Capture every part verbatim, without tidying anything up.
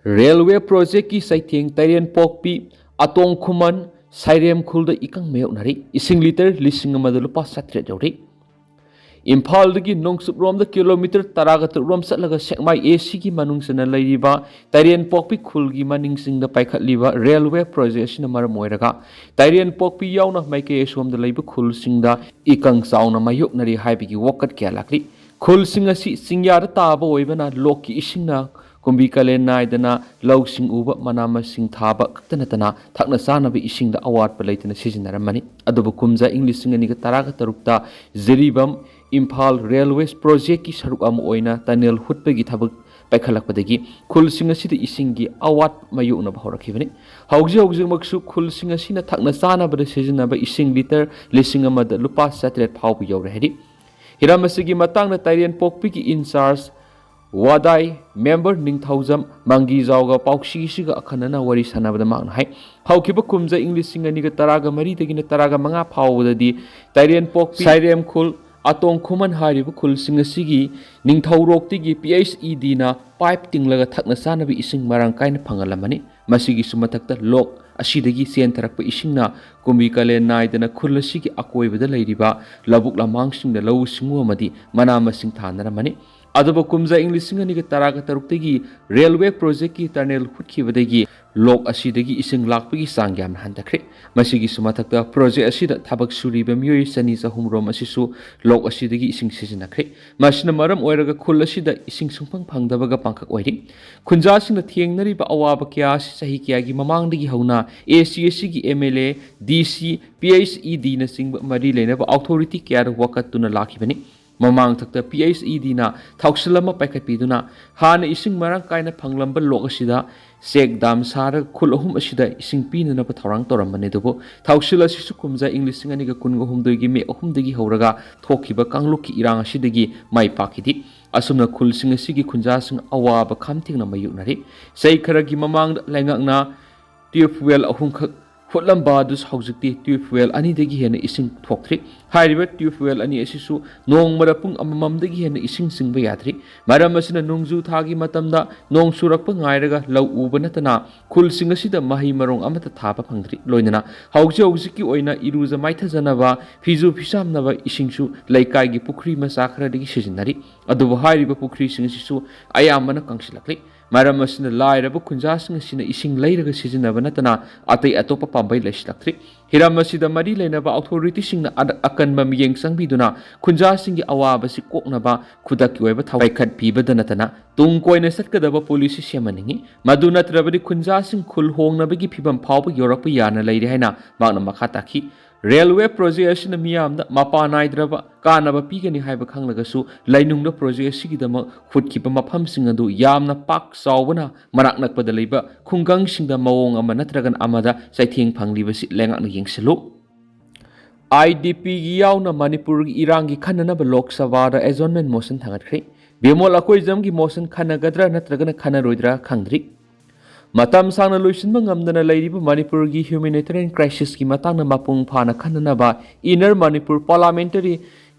Railway ꯄ꯭ꯔꯣꯖꯦꯛꯀꯤ ꯆꯩꯊꯦꯡ ꯇꯩꯔꯦꯟꯄꯣꯛꯄꯤ, ꯑꯇꯣꯡ ꯈꯨꯃꯟ, ꯁꯥꯏꯔꯦꯝ ꯈꯨꯜꯗ ꯏꯀꯪ ꯃꯥꯌꯣꯛꯅꯔꯤ꯫ ꯏꯁꯤꯡ ꯂꯤꯇꯔ ꯂꯤꯁꯤꯡ ꯑꯃꯗ ꯂꯨꯄꯥ ꯆꯥꯇ꯭ꯔꯦꯠ ꯌꯧꯔꯤ꯫ ꯏꯝꯐꯥꯜꯗꯒꯤ ꯅꯣꯡꯆꯨꯞꯔꯣꯝꯗ ꯀꯤꯂꯣꯃꯤꯇꯔ ꯇꯔꯥꯒ ꯇꯔꯨꯛ ꯔꯣꯝ ꯆꯠꯂꯒ ꯁꯦꯛꯃꯥꯏ ꯑꯦ ꯁꯤꯒꯤ ꯃꯅꯨꯡ ꯆꯟꯅ ꯂꯩꯔꯤꯕ ꯇꯩꯔꯦꯟꯄꯣꯛꯄꯤ ꯈꯨꯜꯒꯤ ꯃꯅꯤꯡ ꯆꯤꯡꯗ ꯄꯥꯏꯈꯠꯂꯤꯕ ꯔꯦꯜꯋꯦ ꯄ꯭ꯔꯣꯖꯦꯛ ꯑꯁꯤꯅ ꯃꯔꯝ ꯑꯣꯏꯔꯒ ꯇꯩꯔꯦꯟꯄꯣꯛꯄꯤ ꯌꯥꯎꯅ ꯃꯥꯏꯀꯩ ꯑꯁꯣꯝꯗ ꯂꯩꯕ ꯈꯨꯜꯁꯤꯡꯗ ꯏꯀꯪ ꯆꯥꯎꯅ ꯃꯥꯌꯣꯛꯅꯔꯤ ꯍꯥꯏꯕꯒꯤ ꯋꯥꯀꯠ ꯀꯌꯥ ꯂꯥꯛꯂꯤ꯫ ꯈꯨꯜꯁꯤꯡ ꯑꯁꯤ ꯆꯤꯡꯌꯥꯗ ꯇꯥꯕ ꯑꯣꯏꯕꯅ ꯂꯣꯛꯀꯤ ꯏꯁꯤꯡꯅ ꯀꯨꯝꯕꯤ ꯀꯥꯂꯦꯟ ꯅꯥꯏꯗꯅ ꯂꯧꯁꯤꯡ ꯎꯕ, ꯃꯅꯥ ꯃꯁꯤꯡ ꯊꯥꯕ ꯈꯛꯇ ꯅꯠꯇꯅ ꯊꯛꯅ ꯆꯥꯅꯕ ꯏꯁꯤꯡꯗ ꯑꯋꯥꯠꯄ ꯂꯩꯇꯅ ꯁꯤꯖꯤꯟꯅꯔꯝꯃꯅꯤ꯫ ꯑꯗꯨꯕꯨ ꯀꯨꯝꯖꯥ ꯏꯪ ꯂꯤꯁꯤꯡ ꯑꯅꯤꯒ ꯇꯔꯥꯒ ꯇꯔꯨꯛꯇ ꯖꯤꯔꯤꯕꯥꯝ ꯏꯝꯐꯥꯜ ꯔꯦꯜꯋꯦ ꯄ꯭ꯔꯣꯖꯦꯛꯀꯤ ꯁꯔꯨꯛ ꯑꯃ ꯑꯣꯏꯅ ꯇꯅꯦꯜ ꯍꯨꯠꯄꯒꯤ ꯊꯕꯛ ꯄꯥꯏꯈꯠꯂꯛꯄꯗꯒꯤ ꯈꯨꯜꯁꯤꯡ ꯑꯁꯤꯗ ꯏꯁꯤꯡꯒꯤ ꯑꯋꯥꯠꯄ ꯃꯥꯌꯣꯛꯅꯕ ꯍꯧꯔꯛꯈꯤꯕꯅꯤ꯫ ꯍꯧꯖꯤꯛ ꯍꯧꯖꯤꯛꯃꯛꯁꯨ ꯈꯨꯜꯁꯤꯡ ꯑꯁꯤꯅ ꯊꯛꯅ ꯆꯥꯅꯕꯗ ꯁꯤꯖꯤꯟꯅꯕ ꯏꯁꯤꯡ ꯂꯤꯇꯔ ꯂꯤꯁꯤꯡ ꯑꯃꯗ ꯂꯨꯄꯥ ꯆꯥꯇ꯭ꯔꯦꯠ ꯐꯥꯎꯕ ꯌꯧꯔꯦ ꯍꯥꯏꯔꯤ꯫ ꯍꯤꯔꯝ ꯑꯁꯤꯒꯤ ꯃꯇꯥꯡꯗ ꯇꯩꯔꯦꯟꯄꯣꯛꯄꯤꯒꯤ ꯏꯟꯆꯥꯔꯖ ꯋꯥꯗꯥꯏ ꯃꯦꯝꯕꯔ ꯅꯤꯡꯊꯧꯖꯝ ꯃꯪꯒꯤꯖꯥꯎꯒ ꯄꯥꯎꯁꯤꯁꯤꯒ ꯑꯈꯟꯅꯅ ꯋꯥꯔꯤ ꯁꯥꯟꯅꯕꯗ ꯃꯍꯥꯛꯅ ꯍꯥꯏ, ꯍꯧꯈꯤꯕ ꯀꯨꯝꯖꯥ ꯏꯪ ꯂꯤꯁꯤꯡ ꯑꯅꯤꯒ ꯇꯔꯥꯒ ꯃꯔꯤꯗꯒꯤꯅ ꯇꯔꯥꯒ ꯃꯉꯥ ꯐꯥꯎꯕꯗꯗꯤ ꯇꯩꯔꯦꯟꯄꯣꯛꯄꯤ, ꯁꯥꯏꯔꯦꯝꯈꯨꯜ, ꯑꯇꯣꯡ ꯈꯨꯃꯟ ꯍꯥꯏꯔꯤꯕ ꯈꯨꯜꯁꯤꯡ ꯑꯁꯤꯒꯤ ꯅꯤꯡꯊꯧꯔꯣꯛꯇꯒꯤ ꯄꯤ ꯑꯩꯆ ꯏ ꯗꯤꯅ ꯄꯥꯏꯞ ꯇꯤꯡꯂꯒ ꯊꯛꯅ ꯆꯥꯅꯕ ꯏꯁꯤꯡ ꯃꯔꯥꯡ ꯀꯥꯏꯅ ꯐꯪꯍꯜꯂꯝꯃꯅꯤ꯫ ꯃꯁꯤꯒꯤꯁꯨ ꯃꯊꯛꯇ ꯂꯣꯛ ꯑꯁꯤꯗꯒꯤ ꯆꯦꯟꯊꯔꯛꯄ ꯏꯁꯤꯡꯅ ꯀꯨꯝꯕꯤ ꯀꯥꯂꯦꯟ ꯅꯥꯏꯗꯅ ꯈꯨꯜ ꯑꯁꯤꯒꯤ ꯑꯀꯣꯏꯕꯗ ꯂꯩꯔꯤꯕ ꯂꯧꯕꯨꯛ ꯂꯝꯍꯥꯡꯁꯤꯡꯗ ꯂꯧꯎ ꯁꯤꯡꯎ ꯑꯃꯗꯤ ꯃꯅꯥ ꯃꯁꯤꯡ ꯊꯥꯅꯔꯝꯃꯅꯤ꯫ ꯑꯗꯨꯕꯨ ꯀꯨꯝꯖꯥ ꯏꯪ ꯂꯤꯁꯤꯡ ꯑꯅꯤꯒ ꯇꯔꯥꯒ ꯇꯔꯨꯛꯇꯒꯤ ꯔꯦꯜꯋꯦ ꯄ꯭ꯔꯣꯖꯦꯛꯀꯤ ꯇꯅꯦꯜ ꯍꯨꯠꯈꯤꯕꯗꯒꯤ ꯂꯣꯛ ꯑꯁꯤꯗꯒꯤ ꯏꯁꯤꯡ ꯂꯥꯛꯄꯒꯤ ꯆꯥꯡ ꯌꯥꯝꯅ ꯍꯟꯊꯈ꯭ꯔꯦ꯫ ꯃꯁꯤꯒꯤꯁꯨ ꯃꯊꯛꯇ ꯄ꯭ꯔꯣꯖꯦꯛ ꯑꯁꯤꯗ ꯊꯕꯛ ꯁꯨꯔꯤꯕ ꯃꯤꯑꯣꯏ ꯆꯅꯤ ꯆꯍꯨꯝ ꯔꯣꯝ ꯑꯁꯤꯁꯨ ꯂꯣꯛ ꯑꯁꯤꯗꯒꯤ ꯏꯁꯤꯡ ꯁꯤꯖꯤꯟꯅꯈ꯭ꯔꯦ꯫ ꯃꯁꯤꯅ ꯃꯔꯝ ꯑꯣꯏꯔꯒ ꯈꯨꯜ ꯑꯁꯤꯗ ꯏꯁꯤꯡ ꯁꯨꯡꯐꯪ ꯐꯪꯗꯕꯒ ꯄꯥꯡꯈꯛ ꯑꯣꯏꯔꯤ꯫ ꯈꯨꯟꯖꯥꯁꯤꯡꯅ ꯊꯦꯡꯅꯔꯤꯕ ꯑꯋꯥꯕ ꯀꯌꯥ ꯑꯁꯤ ꯆꯍꯤ ꯀꯌꯥꯒꯤ ꯃꯃꯥꯡꯗꯒꯤ ꯍꯧꯅ ꯑꯦ ꯁꯤ ꯑꯦꯁ ꯁꯤꯒꯤ ꯑꯦꯝ ꯑꯦꯜ ꯑꯦ, ꯗꯤ ꯁꯤ, ꯄꯤ ꯑꯩꯆ ꯏ ꯗꯤꯅꯆꯤꯡꯕ ꯃꯔꯤ ꯂꯩꯅꯕ ꯑꯣꯊꯣꯔꯤꯇꯤ ꯀꯌꯥꯗ ꯋꯥꯀꯠꯇꯨꯅ ꯂꯥꯛꯈꯤꯕꯅꯤ꯫ ꯃꯃꯥꯡꯊꯛꯇ ꯄꯤ ꯑꯩꯆ ꯏ ꯗꯤꯅ ꯊꯧꯁꯤꯜ ꯑꯃ ꯄꯥꯏꯈꯠꯄꯤꯗꯨꯅ ꯍꯥꯟꯅ ꯏꯁꯤꯡ ꯃꯔꯥꯡ ꯀꯥꯏꯅ ꯐꯪꯂꯝꯕ ꯂꯣꯛ ꯑꯁꯤꯗ ꯆꯦꯛ ꯗꯥꯝ ꯁꯥꯔꯒ ꯈꯨꯜ ꯑꯍꯨꯝ ꯑꯁꯤꯗ ꯏꯁꯤꯡ ꯄꯤꯅꯅꯕ ꯊꯧꯔꯥꯡ ꯇꯧꯔꯝꯕꯅꯤ꯫ ꯑꯗꯨꯕꯨ ꯊꯧꯁꯤꯜ ꯑꯁꯤꯁꯨ ꯀꯨꯝꯖꯥ ꯏꯪ ꯂꯤꯁꯤꯡ ꯑꯅꯤꯒ ꯀꯨꯟꯒ ꯍꯨꯝꯗꯣꯏꯒꯤ ꯃꯦ ꯑꯍꯨꯝꯗꯒꯤ ꯍꯧꯔꯒ ꯊꯣꯛꯈꯤꯕ ꯀꯥꯡꯂꯨꯞꯀꯤ ꯏꯔꯥꯡ ꯑꯁꯤꯗꯒꯤ ꯃꯥꯏ ꯄꯥꯛꯈꯤꯗꯦ꯫ ꯑꯁꯨꯝꯅ ꯈꯨꯜꯁꯤꯡ ꯑꯁꯤꯒꯤ ꯈꯨꯟꯖꯥꯁꯤꯡ ꯑꯋꯥꯕ ꯈꯝ ꯊꯦꯡꯅ ꯃꯥꯌꯣꯛꯅꯔꯤ꯫ ꯆꯍꯤ ꯈꯔꯒꯤ ꯃꯃꯥꯡꯗ ꯂꯩꯉꯥꯛꯅ ꯇ꯭ꯌꯨꯕ ꯋꯦꯜ ꯑꯍꯨꯝꯈꯛ ꯍꯨꯠꯂꯝꯕ ꯑꯗꯨꯁꯨ ꯍꯧꯖꯤꯛꯇꯤ ꯇ꯭ꯌꯨꯕ ꯋꯦꯜ ꯑꯅꯤꯗꯒꯤ ꯍꯦꯟꯅ ꯏꯁꯤꯡ ꯊꯣꯛꯇ꯭ꯔꯤ꯫ ꯍꯥꯏꯔꯤꯕ ꯇ꯭ꯌꯨꯕ ꯋꯦꯜ ꯑꯅꯤ ꯑꯁꯤꯁꯨ ꯅꯣꯡꯃꯗ ꯄꯨꯡ ꯑꯃꯃꯝꯗꯒꯤ ꯍꯦꯟꯅ ꯏꯁꯤꯡ ꯆꯤꯡꯕ ꯌꯥꯗ꯭ꯔꯤ꯫ ꯃꯔꯝ ꯑꯁꯤꯅ ꯅꯣꯡꯖꯨ ꯊꯥꯒꯤ ꯃꯇꯝꯗ ꯅꯣꯡ ꯆꯨꯔꯛꯄ ꯉꯥꯏꯔꯒ ꯂꯧ ꯎꯕ ꯅꯠꯇꯅ ꯈꯨꯜꯁꯤꯡ ꯑꯁꯤꯗ ꯃꯍꯩ ꯃꯔꯣꯡ ꯑꯃꯠꯇ ꯊꯥꯕ ꯐꯪꯗ꯭ꯔꯤ꯫ ꯂꯣꯏꯅꯅ ꯍꯧꯖꯤꯛ ꯍꯧꯖꯤꯛꯀꯤ ꯑꯣꯏꯅ ꯏꯔꯨꯖ ꯃꯥꯏꯊꯖꯅꯕ, ꯐꯤꯖꯨ ꯐꯤꯁꯥꯝꯅꯕ ꯏꯁꯤꯡꯁꯨ ꯂꯩꯀꯥꯏꯒꯤ ꯄꯨꯈ꯭ꯔꯤ ꯃꯆꯥ ꯈꯔꯗꯒꯤ ꯁꯤꯖꯤꯟꯅꯔꯤ꯫ ꯑꯗꯨꯕꯨ ꯍꯥꯏꯔꯤꯕ ꯄꯨꯈ꯭ꯔꯤꯁꯤꯡ ꯑꯁꯤꯁꯨ ꯑꯌꯥꯝꯕꯅ ꯀꯪꯁꯤꯜꯂꯛꯂꯤ꯫ ꯃꯔꯝ ꯑꯁꯤꯅ ꯂꯥꯏꯔꯕ ꯈꯨꯟꯖꯥꯁꯤꯡ ꯑꯁꯤꯅ ꯏꯁꯤꯡ ꯂꯩꯔꯒ ꯁꯤꯖꯤꯟꯅꯕ ꯅꯠꯇꯅ ꯑꯇꯩ ꯑꯇꯣꯞꯄ ꯄꯥꯝꯕꯩ ꯂꯩꯁꯤꯜꯂꯛꯇ꯭ꯔꯤ꯫ ꯍꯤꯔꯝ ꯑꯁꯤꯗ ꯃꯔꯤ ꯂꯩꯅꯕ ꯑꯣꯊꯣꯔꯤꯇꯤꯁꯤꯡꯅ ꯑ-, ꯑꯀꯟꯕ ꯃꯤꯠꯌꯦꯡ ꯆꯪꯕꯤꯗꯨꯅ ꯈꯨꯟꯖꯥꯁꯤꯡꯒꯤ ꯑꯋꯥꯕꯁꯤ ꯀꯣꯛꯅꯕ ꯈꯨꯗꯛꯀꯤ ꯑꯣꯏꯕ ꯊꯧ ꯄꯥꯏꯈꯠꯄꯤꯕꯗ ꯅꯠꯇꯅ ꯇꯨꯡ ꯀꯣꯏꯅ ꯆꯠꯀꯗꯕ ꯄꯣꯂꯤꯁꯤ ꯁꯦꯝꯍꯟꯅꯤꯡꯏ꯫ ꯃꯗꯨ ꯅꯠꯇ꯭ꯔꯕꯗꯤ ꯈꯨꯟꯖꯥꯁꯤꯡ ꯈꯨꯜ ꯍꯣꯡꯅꯕꯒꯤ ꯐꯤꯕꯝ ꯐꯥꯎꯕ ꯌꯧꯔꯛꯄ ꯌꯥꯅ ꯂꯩꯔꯦ ꯍꯥꯏꯅ ꯃꯍꯥꯛꯅ ꯃꯈꯥ ꯇꯥꯈꯤ꯫ ꯔꯦꯜꯋꯦ ꯄ꯭ꯔꯣꯖꯦꯛ ꯑꯁꯤꯅ ꯃꯤꯌꯥꯝꯗ ꯃꯄꯥ ꯅꯥꯏꯗ꯭ꯔꯕ ꯀꯥꯟꯅꯕ ꯄꯤꯒꯅꯤ ꯍꯥꯏꯕ ꯈꯪꯂꯒꯁꯨ ꯂꯩꯅꯨꯡꯗ ꯄ꯭ꯔꯣꯖꯦꯛ ꯑꯁꯤꯒꯤꯗꯃꯛ ꯍꯨꯠꯈꯤꯕ ꯃꯐꯝꯁꯤꯡ ꯑꯗꯨ ꯌꯥꯝꯅ ꯄꯥꯛ ꯆꯥꯎꯕꯅ ꯃꯅꯥꯛ ꯅꯛꯄꯗ ꯂꯩꯕ ꯈꯨꯡꯒꯪꯁꯤꯡꯗ ꯃꯑꯣꯡ ꯑꯃ ꯅꯠꯇ꯭ꯔꯒ ꯑꯃꯗ ꯆꯩꯊꯦꯡ ꯐꯪꯂꯤꯕꯁꯤ ꯂꯩꯉꯥꯛꯅ ꯌꯦꯡꯁꯤꯜꯂꯨ꯫ ꯑꯥꯏ ꯗꯤ ꯄꯤꯒꯤ ꯌꯥꯎꯅ ꯃꯅꯤꯄꯨꯔꯒꯤ ꯏꯔꯥꯡꯒꯤ ꯈꯟꯅꯅꯕ ꯂꯣꯛ ꯁꯚꯥꯗ adjournment motion ꯊꯥꯡꯒꯠꯈ꯭ꯔꯦ꯫ ꯕꯤꯃꯣꯜ ꯑꯀꯣꯏꯖꯝꯒꯤ motion ꯈꯟꯅꯒꯗ꯭ꯔꯥ ꯅꯠꯇ꯭ꯔꯒꯅ ꯈꯟꯅꯔꯣꯏꯗ꯭ꯔꯥ ꯈꯪꯗ꯭ꯔꯤ꯫ ꯃꯇꯝ ꯁꯥꯡꯅ ꯂꯣꯏꯁꯤꯟꯕ ꯉꯝꯗꯅ ꯂꯩꯔꯤꯕ ꯃꯅꯤꯄꯨꯔꯒꯤ humanitarian crisisꯀꯤ ꯃꯇꯥꯡꯗ ꯃꯄꯨꯡ ꯐꯥꯅ ꯈꯟꯅꯅꯕ Inner Manipur Parliamentary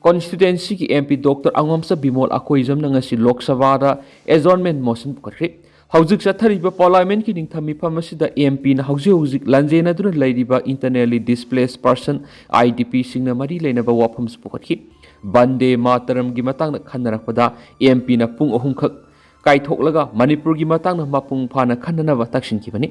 Constituencyꯒꯤ M P Doctor ꯑꯉꯣꯝꯆꯥ Bimol ꯑꯀꯣꯏꯖꯝꯅ ꯉꯁꯤ ꯂꯣꯛ ꯁꯚꯥꯗ adjournment motion ꯄꯨꯈꯠꯈ꯭ꯔꯦ꯫ ꯍꯧꯖꯤꯛ ꯆꯠꯊꯔꯤꯕ Parliamentꯀꯤ ꯅꯤꯡꯊꯝ ꯃꯤꯐꯝ ꯑꯁꯤꯗ M Pꯅ ꯍꯧꯖꯤꯛ ꯍꯧꯖꯤꯛ ꯂꯥꯟꯖꯦꯟꯅꯗꯨꯅ ꯂꯩꯔꯤꯕ internally displaced person, I D Pꯁꯤꯡꯅ ꯃꯔꯤ ꯂꯩꯅꯕ ꯋꯥꯐꯝꯁꯨ ꯄꯨꯈꯠꯈꯤ꯫ ꯕꯟꯗꯦ ꯃꯥꯇꯔꯝꯒꯤ ꯃꯇꯥꯡꯗ ꯈꯟꯅꯔꯛꯄꯗ M Pꯅ ꯄꯨꯡ ꯑꯍꯨꯝꯈꯛ ꯀꯥꯏꯊꯣꯛꯂꯒ ꯃꯅꯤꯄꯨꯔꯒꯤ ꯃꯇꯥꯡꯗ ꯃꯄꯨꯡ ꯐꯥꯅ ꯈꯟꯅꯅꯕ ꯇꯛꯁꯤꯟꯈꯤꯕꯅꯤ꯫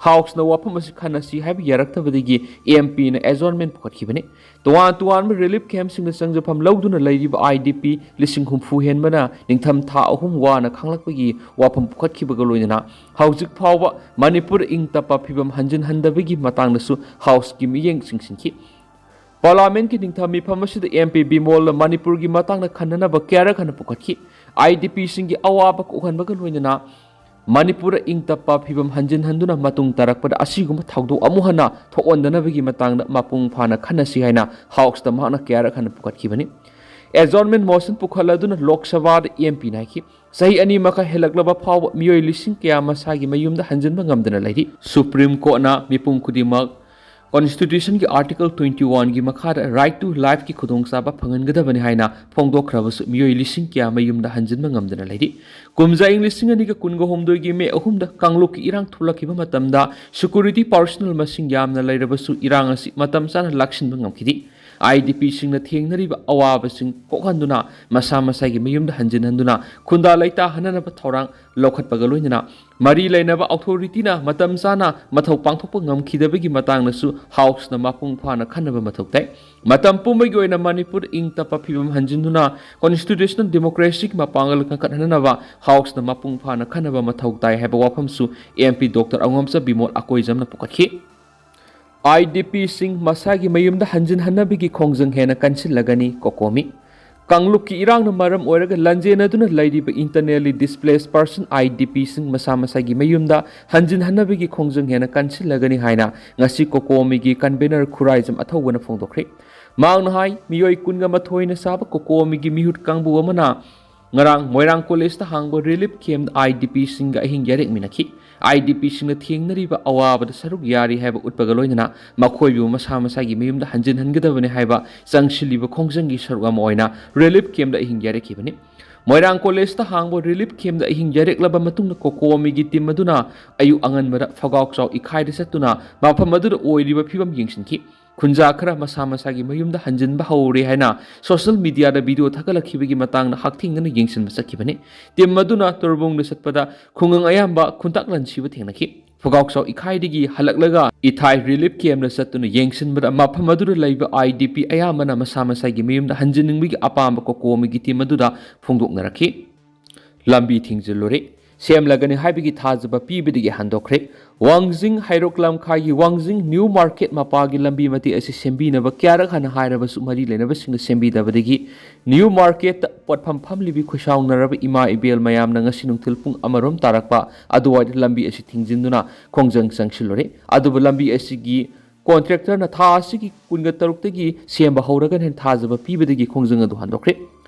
Houseꯅ ꯋꯥꯐꯝ ꯑꯁꯤ ꯈꯟꯅꯁꯤ ꯍꯥꯏꯕ ꯌꯥꯔꯛꯇꯕꯗꯒꯤ M Pꯅ adjournment ꯄꯨꯈꯠꯈꯤꯕꯅꯤ꯫ ꯇꯣꯉꯥꯟ ꯇꯣꯉꯥꯟꯕ relief campꯁꯤꯡꯗ ꯆꯪꯖꯐꯝ ꯂꯧꯗꯨꯅ ꯂꯩꯔꯤꯕ I D P ꯂꯤꯁꯤꯡ ꯍꯨꯝꯐꯨ ꯍꯦꯟꯕꯅ ꯅꯤꯡꯊꯝ ꯊꯥ ꯑꯍꯨꯝ ꯋꯥꯅ ꯈꯥꯡꯂꯛꯄꯒꯤ ꯋꯥꯐꯝ ꯄꯨꯈꯠꯈꯤꯕꯒ ꯂꯣꯏꯅꯅ ꯍꯧꯖꯤꯛ ꯐꯥꯎꯕ ꯃꯅꯤꯄꯨꯔ ꯏꯪ ꯇꯞꯄ ꯐꯤꯕꯝ ꯍꯟꯖꯤꯟꯍꯟꯗꯕꯒꯤ ꯃꯇꯥꯡꯗꯁꯨ Houseꯀꯤ ꯃꯤꯠꯌꯦꯡ ꯆꯤꯡꯁꯤꯟꯈꯤ꯫ Parliamentꯀꯤ ꯅꯤꯡꯊꯝ ꯃꯤꯐꯝ ꯑꯁꯤꯗ M P ꯕꯤꯃꯣꯜꯅ ꯃꯅꯤꯄꯨꯔꯒꯤ ꯃꯇꯥꯡꯗ ꯈꯟꯅꯅꯕ ꯀꯌꯥꯔꯛ ꯍꯟꯅ ꯄꯨꯈꯠꯈꯤ꯫ I D Pꯁꯤꯡꯒꯤ ꯑꯋꯥꯕ ꯀꯣꯛꯍꯟꯕꯒ ꯂꯣꯏꯅꯅ ꯃꯅꯤꯄꯨꯔꯗ ꯏꯪ ꯇꯞꯄ ꯐꯤꯕꯝ ꯍꯟꯖꯤꯟꯍꯟꯗꯨꯅ ꯃꯇꯨꯡ ꯇꯥꯔꯛꯄꯗ ꯑꯁꯤꯒꯨꯝꯕ ꯊꯧꯗꯣꯛ ꯑꯃꯨꯛ ꯍꯟꯅ ꯊꯣꯛꯍꯟꯗꯅꯕꯒꯤ ꯃꯇꯥꯡꯗ ꯃꯄꯨꯡ ꯐꯥꯅ ꯈꯟꯅꯁꯤ ꯍꯥꯏꯅ Houseꯇ ꯃꯍꯥꯛꯅ ꯀꯌꯥꯔꯛ ꯍꯟꯅ ꯄꯨꯈꯠꯈꯤꯕꯅꯤ꯫ Adjournment motion ꯄꯨꯈꯠꯂꯗꯨꯅ ꯂꯣꯛ ꯁꯚꯥꯗ M Pꯅ ꯍꯥꯏꯈꯤ, ꯆꯍꯤ ꯑꯅꯤ ꯃꯈꯥꯏ ꯍꯦꯜꯂꯛꯂꯕ ꯐꯥꯎꯕ ꯃꯤꯑꯣꯏ ꯂꯤꯁꯤꯡ ꯀꯌꯥ ꯃꯁꯥꯒꯤ ꯃꯌꯨꯝꯗ ꯍꯟꯖꯤꯟꯕ ꯉꯝꯗꯅ ꯂꯩꯔꯤ꯫ ꯁꯨꯄ꯭ꯔꯤꯝ ꯀꯣꯔꯠꯅ ꯃꯤꯄꯨꯝ ꯈꯨꯗꯤꯡꯃꯛ ꯀꯣꯟꯁꯇꯤꯇ꯭ꯌꯨꯁꯟꯒꯤ ꯑꯥꯔꯇꯤꯀꯜ twenty one ꯒꯤ ꯃꯈꯥꯗ right to life ꯀꯤ ꯈꯨꯗꯣꯡꯆꯥꯕ ꯐꯪꯍꯟꯒꯗꯕꯅꯤ ꯍꯥꯏꯅ ꯐꯣꯡꯗꯣꯛꯈ꯭ꯔꯕꯁꯨ ꯃꯤꯑꯣꯏ ꯂꯤꯁꯤꯡ ꯀꯌꯥ ꯃꯌꯨꯝꯗ ꯍꯟꯖꯤꯟꯕ ꯉꯝꯗꯅ ꯂꯩꯔꯤ꯫ ꯀꯨꯝꯖꯥ ꯏꯪ ꯂꯤꯁꯤꯡ ꯑꯅꯤꯒ ꯀꯨꯟꯒ ꯍꯨꯝꯗꯣꯏꯒꯤ ꯃꯦ ꯑꯍꯨꯝꯗ ꯀꯥꯡꯂꯨꯞꯀꯤ ꯏꯔꯥꯡ ꯊꯣꯛꯂꯛꯈꯤꯕ ꯃꯇꯝꯗ security personnel ꯃꯁꯤꯡ ꯌꯥꯝꯅ ꯂꯩꯔꯕꯁꯨ ꯏꯔꯥꯡ ꯑꯁꯤ ꯃꯇꯝ ꯆꯥꯅ ꯂꯥꯛꯁꯤꯟꯕ ꯉꯝꯈꯤꯗꯦ꯫ IDP ꯁꯤꯡꯅ ꯊꯦꯡꯅꯔꯤꯕ ꯑꯋꯥꯕꯁꯤꯡ ꯀꯣꯛꯍꯟꯗꯨꯅ ꯃꯁꯥ ꯃꯁꯥꯒꯤ ꯃꯌꯨꯝꯗ ꯍꯟꯖꯤꯟꯍꯟꯗꯨꯅ ꯈꯨꯟꯗꯥ ꯂꯩꯇꯥꯍꯟꯅꯅꯕ ꯊꯧꯔꯥꯡ ꯂꯧꯈꯠꯄꯒ ꯂꯣꯏꯅꯅ ꯃꯔꯤ ꯂꯩꯅꯕ ꯑꯣꯊꯣꯔꯤꯇꯤꯅ ꯃꯇꯝ ꯆꯥꯅ ꯃꯊꯧ ꯄꯥꯡꯊꯣꯛꯄ ꯉꯝꯈꯤꯗꯕꯒꯤ ꯃꯇꯥꯡꯗꯁꯨ ꯍꯥꯎꯁꯅ ꯃꯄꯨꯡ ꯐꯥꯅ ꯈꯟꯅꯕ ꯃꯊꯧ ꯇꯥꯏ꯫ ꯃꯇꯝ ꯄꯨꯝꯕꯒꯤ ꯑꯣꯏꯅ ꯃꯅꯤꯄꯨꯔ ꯏꯪ ꯇꯞꯄ ꯐꯤꯕꯝ ꯍꯟꯖꯤꯟꯗꯨꯅ constitutional democracy ꯒꯤ ꯃꯄꯥꯡꯒꯜ ꯀꯟꯈꯠꯍꯟꯅꯕ ꯍꯥꯎꯁꯅ ꯃꯄꯨꯡ ꯐꯥꯅ ꯈꯟꯅꯕ ꯃꯊꯧ ꯇꯥꯏ ꯍꯥꯏꯕ ꯋꯥꯐꯝꯁꯨ MP Doctor ꯑꯉꯣꯝꯆꯥ ꯕꯤꯃꯣꯜ ꯑꯀꯣꯏꯖꯝꯅ ꯄꯨꯈꯠꯈꯤ꯫ IDP ꯁꯤꯡ ꯃꯁꯥꯒꯤ ꯃꯌꯨꯝꯗ ꯍꯟꯖꯤꯟꯍꯟꯅꯕꯒꯤ ꯈꯣꯡꯖꯪ ꯍꯦꯟꯅ ꯀꯟꯁꯤꯜꯂꯒꯅꯤ, ꯀꯣꯀꯣꯃꯤ꯫ ꯀꯥꯡꯂꯨꯞꯀꯤ ꯏꯔꯥꯡꯅ ꯃꯔꯝ ꯑꯣꯏꯔꯒ ꯂꯥꯟꯖꯦꯟꯅꯗꯨꯅ ꯂꯩꯔꯤꯕ internally displaced person, IDP ꯁꯤꯡ ꯃꯁꯥ ꯃꯁꯥꯒꯤ ꯃꯌꯨꯝꯗ ꯍꯟꯖꯤꯟꯍꯟꯅꯕꯒꯤ ꯈꯣꯡꯖꯪ ꯍꯦꯟꯅ ꯀꯟꯁꯤꯜꯂꯒꯅꯤ ꯍꯥꯏꯅ ꯉꯁꯤ ꯀꯣꯀꯣꯃꯤꯒꯤ convener ꯈꯨꯔꯥꯏꯖꯝ ꯑꯊꯧꯕꯅ ꯐꯣꯡꯗꯣꯛꯈ꯭ꯔꯦ꯫ ꯃꯍꯥꯛꯅ ꯍꯥꯏ, ꯃꯤꯑꯣꯏ ꯀꯨꯟꯒ ꯃꯥꯊꯣꯏꯅ ꯁꯥꯕ ꯀꯣꯀꯣꯃꯤꯒꯤ ꯃꯤꯍꯨꯠ ꯀꯥꯡꯕꯨ ꯑꯃꯅ ꯉꯔꯥꯡ ꯃꯣꯏꯔꯥꯡ ꯀꯣꯂꯦꯖꯇ ꯍꯥꯡꯕ relief camp IDP ꯁꯤꯡꯒ ꯑꯍꯤꯡ ꯌꯥꯔꯦꯛꯃꯤꯟꯅꯈꯤ꯫ IDP ꯁꯤꯡꯅ ꯊꯦꯡꯅꯔꯤꯕ ꯑꯋꯥꯕꯗ ꯁꯔꯨꯛ ꯌꯥꯔꯤ ꯍꯥꯏꯕ ꯎꯠꯄꯒ ꯂꯣꯏꯅꯅ ꯃꯈꯣꯏꯕꯨ ꯃꯁꯥ ꯃꯁꯥꯒꯤ ꯃꯌꯨꯝꯗ ꯍꯟꯖꯤꯟꯍꯟꯒꯗꯕꯅꯤ ꯍꯥꯏꯕ ꯆꯪꯁꯤꯜꯂꯤꯕ ꯈꯣꯡꯖꯪꯒꯤ ꯁꯔꯨꯛ ꯑꯃ ꯑꯣꯏꯅ relief camp ꯗ ꯑꯍꯤꯡ ꯌꯥꯔꯦꯛꯈꯤꯕꯅꯤ꯫ ꯃꯣꯏꯔꯥꯡ ꯀꯣꯂꯦꯖꯇ ꯍꯥꯡꯕ relief camp ꯗ ꯑꯍꯤꯡ ꯌꯥꯔꯦꯛꯂꯕ ꯃꯇꯨꯡꯗ ꯀꯣꯀꯣꯃꯤꯒꯤ team ꯑꯗꯨꯅ ꯑꯌꯨꯛ ꯑꯉꯟꯕꯗ ꯐꯒꯥꯎꯆꯥꯎ ꯏꯈꯥꯏꯗ ꯆꯠꯇꯨꯅ ꯃꯐꯝ ꯑꯗꯨꯗ ꯑꯣꯏꯔꯤꯕ ꯐꯤꯕꯝ ꯌꯦꯡꯁꯤꯟꯈꯤ꯫ ꯈꯨꯟꯖꯥ ꯈꯔ ꯃꯁꯥ ꯃꯁꯥꯒꯤ ꯃꯌꯨꯝꯗ ꯍꯟꯖꯤꯟꯕ ꯍꯧꯔꯦ ꯍꯥꯏꯅ social media ꯗ video ꯊꯥꯒꯠꯂꯛꯈꯤꯕꯒꯤ ꯃꯇꯥꯡꯗ ꯍꯛꯊꯦꯡꯅꯅ ꯌꯦꯡꯁꯤꯟꯕ ꯆꯠꯈꯤꯕꯅꯤ꯫ Team ꯑꯗꯨꯅ ꯇꯣꯔꯕꯨꯡꯗ ꯆꯠꯄꯗ ꯈꯨꯡꯒꯪ ꯑꯌꯥꯝꯕ ꯈꯨꯟꯇꯥꯛ ꯂꯥꯟꯁꯤꯕ ꯊꯦꯡꯅꯈꯤ꯫ ꯐꯒꯥꯎꯆꯥꯎ ꯏꯈꯥꯏꯗꯒꯤ ꯍꯜꯂꯛꯂꯒ ꯏꯊꯥꯏ relief camp ꯗ ꯆꯠꯇꯨꯅ ꯌꯦꯡꯁꯤꯟꯕꯗ ꯃꯐꯝ ꯑꯗꯨꯗ ꯂꯩꯕ IDP ꯑꯌꯥꯝꯕꯅ ꯃꯁꯥ ꯃꯁꯥꯒꯤ ꯃꯌꯨꯝꯗ ꯍꯟꯖꯤꯟꯅꯤꯡꯕꯒꯤ ꯑꯄꯥꯝꯕ ꯀꯣꯀꯣꯃꯤꯒꯤ team ꯑꯗꯨꯗ ꯐꯣꯡꯗꯣꯛꯅꯔꯛꯈꯤ꯫ ꯂꯝꯕꯤ ꯊꯤꯡꯖꯤꯜꯂꯨꯔꯦ꯫ ꯁꯦꯝꯂꯒꯅꯤ ꯍꯥꯏꯕꯒꯤ ꯊꯥꯖꯕ ꯄꯤꯕꯗꯒꯤ ꯍꯟꯗꯣꯛꯈ꯭ꯔꯦ꯫ ꯋꯥꯡꯖꯤꯡ ꯍꯩꯔꯣꯛ ꯂꯝꯈꯥꯏꯒꯤ ꯋꯥꯡꯖꯤꯡ ꯅ꯭ꯌꯨ ꯃꯥꯔꯀꯦꯠ ꯃꯄꯥꯒꯤ ꯂꯝꯕꯤ ꯃꯇꯦꯛ ꯑꯁꯤ ꯁꯦꯝꯕꯤꯅꯕ ꯀꯌꯥꯔꯛ ꯍꯟꯅ ꯍꯥꯏꯔꯕꯁꯨ ꯃꯔꯤ ꯂꯩꯅꯕꯁꯤꯡꯅ ꯁꯦꯝꯕꯤꯗꯕꯗꯒꯤ ꯅ꯭ꯌꯨ ꯃꯥꯔꯀꯦꯠꯇ ꯄꯣꯠꯐꯝ ꯐꯝꯂꯤꯕꯤ ꯈꯨꯁꯥꯎꯅꯔꯕ ꯏꯃꯥ ꯏꯕꯦꯜ ꯃꯌꯥꯝꯅ ꯉꯁꯤ ꯅꯨꯡꯊꯤꯜ ꯄꯨꯡ ꯑꯃꯔꯣꯝ ꯇꯥꯔꯛꯄ ꯑꯗꯨꯋꯥꯏꯗ ꯂꯝꯕꯤ ꯑꯁꯤ ꯊꯤꯡꯖꯤꯟꯗꯨꯅ ꯈꯣꯡꯖꯪ ꯆꯪꯁꯤꯜꯂꯨꯔꯦ꯫ ꯑꯗꯨꯕꯨ ꯂꯝꯕꯤ ꯑꯁꯤꯒꯤ contractor ꯅ ꯊꯥ ꯑꯁꯤꯒꯤ ꯀꯨꯟꯒ ꯇꯔꯨꯛꯇꯒꯤ ꯁꯦꯝꯕ ꯍꯧꯔꯒꯅꯤ ꯍꯥꯏꯅ ꯊꯥꯖꯕ ꯄꯤꯕꯗꯒꯤ ꯈꯣꯡꯖꯪ ꯑꯗꯨ ꯍꯟꯗꯣꯛꯈ꯭ꯔꯦ꯫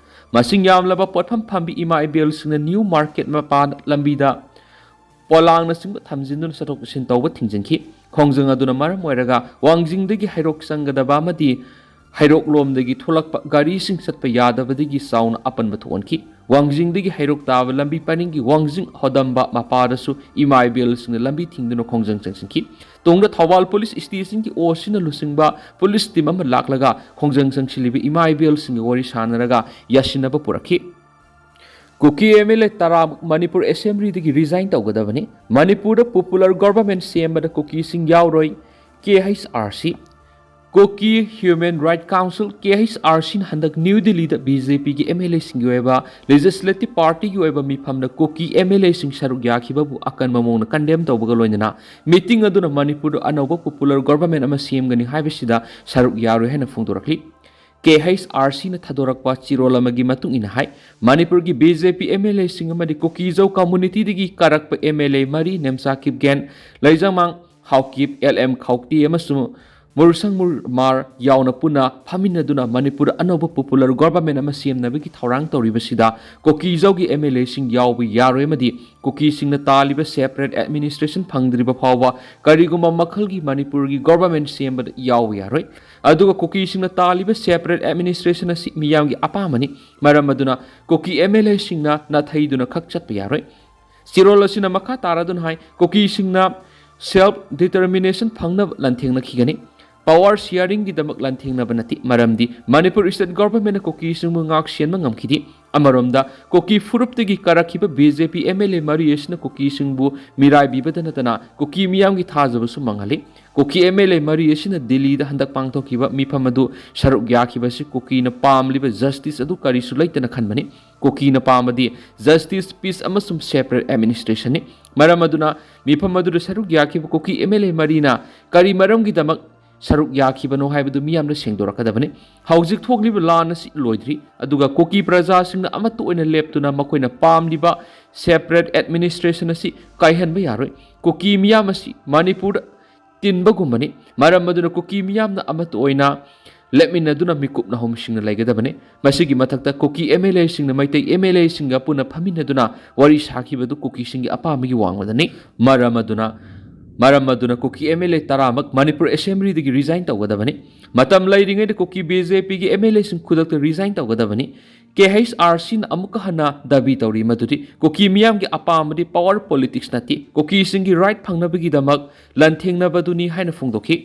ꯃꯁꯤꯡ ꯌꯥꯝꯂꯕ ꯄꯣꯠꯐꯝ ꯐꯝꯕꯤ ꯏꯃꯥ ꯏꯕꯦꯜꯁꯤꯡꯅ ꯅ꯭ꯌꯨ ꯃꯥꯔꯀꯦꯠ ꯃꯄꯥꯟ ꯂꯝꯕꯤꯗ ꯄꯣꯂꯥꯡꯅꯆꯤꯡꯕ ꯊꯝꯖꯤꯟꯗꯨꯅ ꯆꯠꯊꯣꯛ ꯆꯠꯁꯤꯟ ꯇꯧꯕ ꯊꯤꯡꯖꯤꯟꯈꯤ꯫ ꯈꯣꯡꯖꯪ ꯑꯗꯨꯅ ꯃꯔꯝ ꯑꯣꯏꯔꯒ ꯋꯥꯡꯖꯤꯡꯗꯒꯤ ꯍꯩꯔꯣꯛ ꯆꯪꯒꯗꯕ ꯑꯃꯗꯤ ꯍꯩꯔꯣꯛꯂꯣꯝꯗꯒꯤ ꯊꯣꯛꯂꯛꯄ ꯒꯥꯔꯤꯁꯤꯡ ꯆꯠꯄ ꯌꯥꯗꯕꯗꯒꯤ ꯆꯥꯎꯅ ꯑꯄꯟꯕ ꯊꯣꯛꯍꯟꯈꯤ꯫ ꯋꯥꯡꯖꯤꯡꯗꯒꯤ ꯍꯩꯔꯣꯛ ꯇꯥꯕ ꯂꯝꯕꯤ ꯄꯔꯤꯡꯒꯤ ꯋꯥꯡꯖꯤꯡ ꯍꯣꯗꯝꯕ ꯃꯄꯥꯗꯁꯨ ꯏꯃꯥ ꯏꯕꯦꯜꯁꯤꯡꯅ ꯂꯝꯕꯤ ꯊꯤꯡꯗꯨꯅ ꯈꯣꯡꯖꯪ ꯆꯪꯁꯤꯟꯈꯤ꯫ ꯇꯨꯡꯗ ꯊꯧꯕꯥꯜ ꯄꯨꯂꯤꯁ ꯁ꯭ꯇꯦꯁꯟꯒꯤ ꯑꯣꯁꯤꯅ ꯂꯨꯆꯤꯡꯕ ꯄꯨꯂꯤꯁ ꯇꯤꯝ ꯑꯃ ꯂꯥꯛꯂꯒ ꯈꯣꯡꯖꯪ ꯆꯪꯁꯤꯜꯂꯤꯕ ꯏꯃꯥ ꯏꯕꯦꯜꯁꯤꯡꯒ ꯋꯥꯔꯤ ꯁꯥꯟꯅꯔꯒ ꯌꯥꯁꯤꯟꯅꯕ ꯄꯨꯔꯛꯈꯤ꯫ ꯀꯨꯀꯤ ꯑꯦꯝ ꯑꯦꯜ ꯑꯦ ꯇꯔꯥꯃꯨꯛ ꯃꯅꯤꯄꯨꯔ ꯑꯦꯁꯦꯝꯕ꯭ꯂꯤꯗꯒꯤ ꯔꯤꯖꯥꯏꯟ ꯇꯧꯒꯗꯕꯅꯤ꯫ ꯃꯅꯤꯄꯨꯔꯗ ꯄꯣꯄꯨꯂꯔ ꯒꯣꯚꯔꯟꯃꯦꯟꯠ ꯁꯦꯝꯕꯗ ꯀꯨꯀꯤꯁꯤꯡ ꯌꯥꯎꯔꯣꯏ, ꯀꯦ ꯑꯩꯆ ꯑꯥꯔ ꯁꯤ꯫ ꯀꯨꯀꯤ ꯍ꯭ꯌꯨꯃꯦꯟ ꯔꯥꯏꯠ ꯀꯥꯎꯟꯁꯤꯜ, ꯀꯦ ꯑꯩꯆ ꯑꯥꯔ ꯁꯤꯅ ꯍꯟꯗꯛ ꯅ꯭ꯌꯨ ꯗꯤꯜꯂꯤꯗ ꯕꯤ ꯖꯦ ꯄꯤꯒꯤ ꯑꯦꯝ ꯑꯦꯜ ꯑꯦꯁꯤꯡꯒꯤ ꯑꯣꯏꯕ ꯂꯦꯖꯤꯁꯂꯦꯇꯤꯚ ꯄꯥꯔꯇꯤꯒꯤ ꯑꯣꯏꯕ ꯃꯤꯐꯝꯗ ꯀꯨꯀꯤ ꯑꯦꯝ ꯑꯦꯜ ꯑꯦꯁꯤꯡ ꯁꯔꯨꯛ ꯌꯥꯈꯤꯕꯕꯨ ꯑꯀꯟꯕ ꯃꯑꯣꯡꯗ ꯀꯟꯗꯦꯝ ꯇꯧꯕꯒ ꯂꯣꯏꯅꯅ ꯃꯤꯇꯤꯡ ꯑꯗꯨꯅ ꯃꯅꯤꯄꯨꯔꯗ ꯑꯅꯧꯕ ꯄꯣꯄꯨꯂꯔ ꯒꯣꯚꯔꯟꯃꯦꯟꯠ ꯑꯃ ꯁꯦꯝꯒꯅꯤ ꯍꯥꯏꯕꯁꯤꯗ ꯁꯔꯨꯛ ꯌꯥꯔꯣꯏ ꯍꯥꯏꯅ ꯐꯣꯡꯗꯣꯔꯛꯂꯤ꯫ ꯀꯦ ꯑꯩꯆ ꯑꯥꯔ ꯁꯤꯅ ꯊꯥꯗꯣꯔꯛꯄ ꯆꯦꯔꯣꯜ ꯑꯃꯒꯤ ꯃꯇꯨꯡ ꯏꯟꯅ ꯍꯥꯏ, ꯃꯅꯤꯄꯨꯔꯒꯤ B J P M L ꯑꯦꯁꯤꯡ ꯑꯃꯗꯤ ꯀꯨꯀꯤꯖꯧ ꯀꯝꯃꯨꯅꯤꯇꯤꯗꯒꯤ ꯀꯥꯔꯛꯄ ꯑꯦꯝ ꯑꯦꯜ ꯑꯦ ꯃꯔꯤ, ꯅꯦꯝꯆꯥ ꯀꯤꯞꯒꯦꯟ, ꯂꯩꯖꯃꯥꯡ ꯍꯥꯎꯀꯤꯞ, ꯑꯦꯜ ꯑꯦꯝ ꯈꯥꯎꯇꯦ ꯑꯃꯁꯨꯡ ꯃꯨꯔꯁꯪ ꯃꯨꯔꯃꯥꯔ ꯌꯥꯎꯅ ꯄꯨꯟꯅ ꯐꯝꯃꯤꯟꯅꯗꯨꯅ ꯃꯅꯤꯄꯨꯔꯗ ꯑꯅꯧꯕ ꯄꯣꯄꯨꯂꯔ ꯒꯣꯚꯔꯟꯃꯦꯟꯠ ꯑꯃ ꯁꯦꯝꯅꯕꯒꯤ ꯊꯧꯔꯥꯡ ꯇꯧꯔꯤꯕꯁꯤꯗ ꯀꯨꯀꯤꯖꯧꯒꯤ ꯑꯦꯝ ꯑꯦꯜ ꯑꯦꯁꯤꯡ ꯌꯥꯎꯕ ꯌꯥꯔꯣꯏ ꯑꯃꯗꯤ ꯀꯨꯀꯤꯁꯤꯡꯅ ꯇꯥꯜꯂꯤꯕ ꯁꯦꯄꯔꯦꯠ ꯑꯦꯗꯃꯤꯅꯤꯁꯇ꯭ꯔꯦꯁꯟ ꯐꯪꯗ꯭ꯔꯤꯕ ꯐꯥꯎꯕ ꯀꯔꯤꯒꯨꯝꯕ ꯃꯈꯜꯒꯤ ꯃꯅꯤꯄꯨꯔꯒꯤ ꯒꯣꯚꯔꯟꯃꯦꯟꯠ ꯁꯦꯝꯕꯗ ꯌꯥꯎꯕ ꯌꯥꯔꯣꯏ꯫ ꯑꯗꯨꯒ ꯀꯨꯀꯤꯁꯤꯡꯅ ꯇꯥꯜꯂꯤꯕ ꯁꯦꯄꯔꯦꯠ ꯑꯦꯗꯃꯤꯅꯤꯁꯇ꯭ꯔꯦꯁꯟ ꯑꯁꯤ ꯃꯤꯌꯥꯝꯒꯤ ꯑꯄꯥꯝꯕꯅꯤ꯫ ꯃꯔꯝ ꯑꯗꯨꯅ ꯀꯨꯀꯤ ꯑꯦꯝ ꯑꯦꯜ ꯑꯦꯁꯤꯡꯅ ꯅꯥꯊꯩꯗꯨꯅ ꯈꯛ ꯆꯠꯄ ꯌꯥꯔꯣꯏ꯫ ꯆꯦꯔꯣꯜ ꯑꯁꯤꯅ ꯃꯈꯥ ꯇꯥꯔꯗꯨꯅ ꯍꯥꯏ, ꯀꯨꯀꯤꯁꯤꯡꯅ ꯁꯦꯜꯐ ꯗꯤꯇꯔꯃꯤꯅꯦꯁꯟ ꯐꯪꯅꯕ ꯂꯥꯟꯊꯦꯡꯅꯈꯤꯒꯅꯤ꯫ ꯄꯋꯥꯔ ꯁꯤꯌꯥꯔꯤꯡꯒꯤꯗꯃꯛ ꯂꯥꯟꯊꯦꯡꯅꯕ ꯅꯠꯇꯦ, ꯃꯔꯝꯗꯤ ꯃꯅꯤꯄꯨꯔ ꯁ꯭ꯇꯦꯠ ꯒꯣꯚꯔꯟꯃꯦꯟꯠꯅ ꯀꯨꯀꯤꯁꯤꯡꯕꯨ ꯉꯥꯛ ꯁꯦꯟꯕ ꯉꯝꯈꯤꯗꯦ꯫ ꯑꯃꯔꯣꯝꯗ ꯀꯨꯀꯤ ꯐꯨꯔꯨꯞꯇꯒꯤ ꯀꯥꯔꯛꯈꯤꯕ B J P M L A ꯃꯔꯤ ꯑꯁꯤꯅ ꯀꯨꯀꯤꯁꯤꯡꯕꯨ ꯃꯤꯔꯥꯏꯕꯤꯕꯗ ꯅꯠꯇꯅ ꯀꯨꯀꯤ ꯃꯤꯌꯥꯝꯒꯤ ꯊꯥꯖꯕꯁꯨ ꯃꯥꯡꯍꯜꯂꯤ꯫ ꯀꯨꯀꯤ ꯑꯦꯝ ꯑꯦꯜ ꯑꯦ ꯃꯔꯤ ꯑꯁꯤꯅ ꯗꯤꯜꯂꯤꯗ ꯍꯟꯗꯛ ꯄꯥꯡꯊꯣꯛꯈꯤꯕ ꯃꯤꯐꯝ ꯑꯗꯨ ꯁꯔꯨꯛ ꯌꯥꯈꯤꯕ ꯑꯁꯤ ꯀꯨꯀꯤꯅ ꯄꯥꯝꯂꯤꯕ ꯖꯁꯇꯤꯁ ꯑꯗꯨ ꯀꯔꯤꯁꯨ ꯂꯩꯇꯅ ꯈꯟꯕꯅꯤ꯫ ꯀꯨꯀꯤꯅ ꯄꯥꯝꯕꯗꯤ ꯖꯁꯇꯤꯁ, ꯄꯤꯁ ꯑꯃꯁꯨꯡ ꯁꯦꯄꯔꯦꯠ ꯑꯦꯗꯃꯤꯅꯤꯁꯇ꯭ꯔꯦꯁꯟꯅꯤ꯫ ꯃꯔꯝ ꯑꯗꯨꯅ ꯃꯤꯐꯝ ꯑꯗꯨꯗ ꯁꯔꯨꯛ ꯌꯥꯈꯤꯕ ꯀꯨꯀꯤ ꯑꯦꯝ ꯑꯦꯜ ꯑꯦ ꯃꯔꯤꯅ ꯀꯔꯤ ꯃꯔꯝꯒꯤꯗꯃꯛ ꯁꯔꯨꯛ ꯌꯥꯈꯤꯕꯅꯣ ꯍꯥꯏꯕꯗꯨ ꯃꯤꯌꯥꯝꯗ ꯁꯦꯡꯗꯣꯔꯛꯀꯗꯕꯅꯤ꯫ ꯍꯧꯖꯤꯛ ꯊꯣꯛꯂꯤꯕ ꯂꯥꯟ ꯑꯁꯤ ꯂꯣꯏꯗ꯭ꯔꯤ, ꯑꯗꯨꯒ ꯀꯨꯀꯤ ꯄ꯭ꯔꯖꯥꯁꯤꯡꯅ ꯑꯃꯠꯇ ꯑꯣꯏꯅ ꯂꯦꯞꯇꯨꯅ ꯃꯈꯣꯏꯅ ꯄꯥꯝꯂꯤꯕ ꯁꯦꯄꯔꯦꯠ ꯑꯦꯗꯃꯤꯅꯤꯁꯇ꯭ꯔꯦꯁꯟ ꯑꯁꯤ ꯀꯥꯏꯍꯟꯕ ꯌꯥꯔꯣꯏ꯫ ꯀꯨꯀꯤ ꯃꯤꯌꯥꯝ ꯑꯁꯤ ꯃꯅꯤꯄꯨꯔꯗ ꯇꯤꯟꯕꯒꯨꯝꯕꯅꯤ꯫ ꯃꯔꯝ ꯑꯗꯨꯅ ꯀꯨꯀꯤ ꯃꯤꯌꯥꯝꯅ ꯑꯃꯠꯇ ꯑꯣꯏꯅ ꯂꯦꯞꯃꯤꯟꯅꯗꯨꯅ ꯃꯤꯀꯨꯞ ꯅꯍꯨꯝꯁꯤꯡꯅ ꯂꯩꯒꯗꯕꯅꯤ꯫ ꯃꯁꯤꯒꯤ ꯃꯊꯛꯇ ꯀꯨꯀꯤ ꯑꯦꯝ ꯑꯦꯜ ꯑꯦꯁꯤꯡꯅ ꯃꯩꯇꯩ ꯑꯦꯝ ꯑꯦꯜ ꯑꯦꯁꯤꯡꯒ ꯄꯨꯟꯅ ꯐꯝꯃꯤꯟꯅꯗꯨꯅ ꯋꯥꯔꯤ ꯁꯥꯈꯤꯕꯗꯨ ꯀꯨꯀꯤꯁꯤꯡꯒꯤ ꯑꯄꯥꯝꯕꯒꯤ ꯋꯥꯡꯃꯗꯅꯤ꯫ ꯃꯔꯝ ꯑꯗꯨꯅ, ꯃꯔꯝ ꯑꯗꯨꯅ ꯀꯨꯀꯤ ꯑꯦꯝ ꯑꯦꯜ ꯑꯦ ꯇꯔꯥꯃꯛ ꯃꯅꯤꯄꯨꯔ ꯑꯦꯁꯦꯝꯕ꯭ꯂꯤꯗꯒꯤ ꯔꯤꯖꯥꯏꯟ ꯇꯧꯒꯗꯕꯅꯤ꯫ ꯃꯇꯝ ꯂꯩꯔꯤꯉꯩꯗ ꯀꯨꯀꯤ ꯕꯤ ꯖꯦ ꯄꯤꯒꯤ ꯑꯦꯝ ꯑꯦꯜ ꯑꯦꯁꯤꯡ ꯈꯨꯗꯛꯇ ꯔꯤꯖꯥꯏꯟ ꯇꯧꯒꯗꯕꯅꯤ꯫ ꯀꯦ ꯑꯩꯆ ꯑꯥꯔ ꯁꯤꯅ ꯑꯃꯨꯛꯀ ꯍꯟꯅ ꯗꯥꯕꯤ ꯇꯧꯔꯤ ꯃꯗꯨꯗꯤ ꯀꯨꯀꯤ ꯃꯤꯌꯥꯝꯒꯤ ꯑꯄꯥꯝꯕꯗꯤ ꯄꯥꯋꯔ ꯄꯣꯂꯤꯇꯤꯛꯁ ꯅꯠꯇꯦ, ꯀꯨꯀꯤꯁꯤꯡꯒꯤ ꯔꯥꯏꯠ ꯐꯪꯅꯕꯒꯤꯗꯃꯛ ꯂꯥꯟꯊꯦꯡꯅꯕꯗꯨꯅꯤ ꯍꯥꯏꯅ ꯐꯣꯡꯗꯣꯛꯈꯤ꯫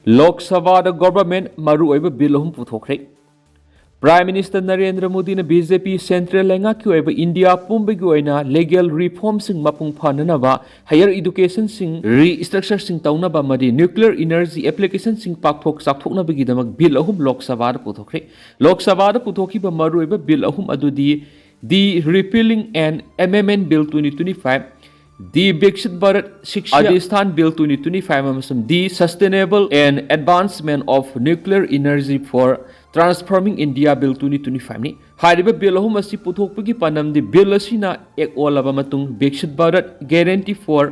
ꯂꯣꯛ ꯁꯚꯥꯗ ꯒꯣꯚꯔꯟꯃꯦꯟꯠ ꯃꯔꯨꯑꯣꯏꯕ ꯕꯤꯜ ꯑꯍꯨꯝ ꯄꯨꯊꯣꯛꯈ꯭ꯔꯦ꯫ ꯄ꯭ꯔꯥꯏꯝ ꯃꯤꯅꯤꯁꯇꯔ ꯅꯔꯦꯟꯗ꯭ꯔ ꯃꯣꯗꯤꯅ ꯕꯤ ꯖꯦ ꯄꯤ ꯁꯦꯟꯇ꯭ꯔꯦꯜ ꯂꯩꯉꯥꯛꯀꯤ ꯑꯣꯏꯕ ꯏꯟꯗꯤꯌꯥ ꯄꯨꯝꯕꯒꯤ ꯑꯣꯏꯅ ꯂꯤꯒꯦꯜ ꯔꯤꯐꯣꯔꯝꯁꯤꯡ ꯃꯄꯨꯡ ꯐꯥꯅꯅꯕ ꯍꯥꯌꯔ ꯏꯗꯨꯀꯦꯁꯟꯁꯤꯡ ꯔꯤꯁꯇ꯭ꯔꯛꯆꯔꯁꯤꯡ ꯇꯧꯅꯕ ꯑꯃꯗꯤ ꯅ꯭ꯌꯨꯀ꯭ꯂꯤꯌꯔ ꯏꯅꯔꯖꯤ ꯑꯦꯄ꯭ꯂꯤꯀꯦꯁꯟꯁꯤꯡ ꯄꯥꯛꯊꯣꯛ ꯆꯥꯎꯊꯣꯛꯅꯕꯒꯤꯗꯃꯛ ꯕꯤꯜ ꯑꯍꯨꯝ ꯂꯣꯛ ꯁꯚꯥꯗ ꯄꯨꯊꯣꯛꯈ꯭ꯔꯦ꯫ ꯂꯣꯛ ꯁꯚꯥꯗ ꯄꯨꯊꯣꯛꯈꯤꯕ ꯃꯔꯨꯑꯣꯏꯕ ꯕꯤꯜ ꯑꯍꯨꯝ ꯑꯗꯨꯗꯤ The Repealing and Amendment Bill twenty twenty-five, The Viksit Bharat Shiksha Adhishthan Bill twenty twenty-five ꯑꯃꯁꯨꯡ The Sustainable and Advancement of Nuclear Energy for Transforming India Bill twenty twenty-five ꯅꯤ꯫ ꯍꯥꯏꯔꯤꯕ ꯕꯤꯜ ꯑꯍꯨꯝ ꯑꯁꯤ ꯄꯨꯊꯣꯛꯄꯒꯤ ꯄꯥꯟꯗꯝꯗꯤ ꯕꯤꯜ ꯑꯁꯤꯅ ꯑꯦꯛ ꯑꯣꯜꯂꯕ ꯃꯇꯨꯡ Viksit Bharat Guarantee for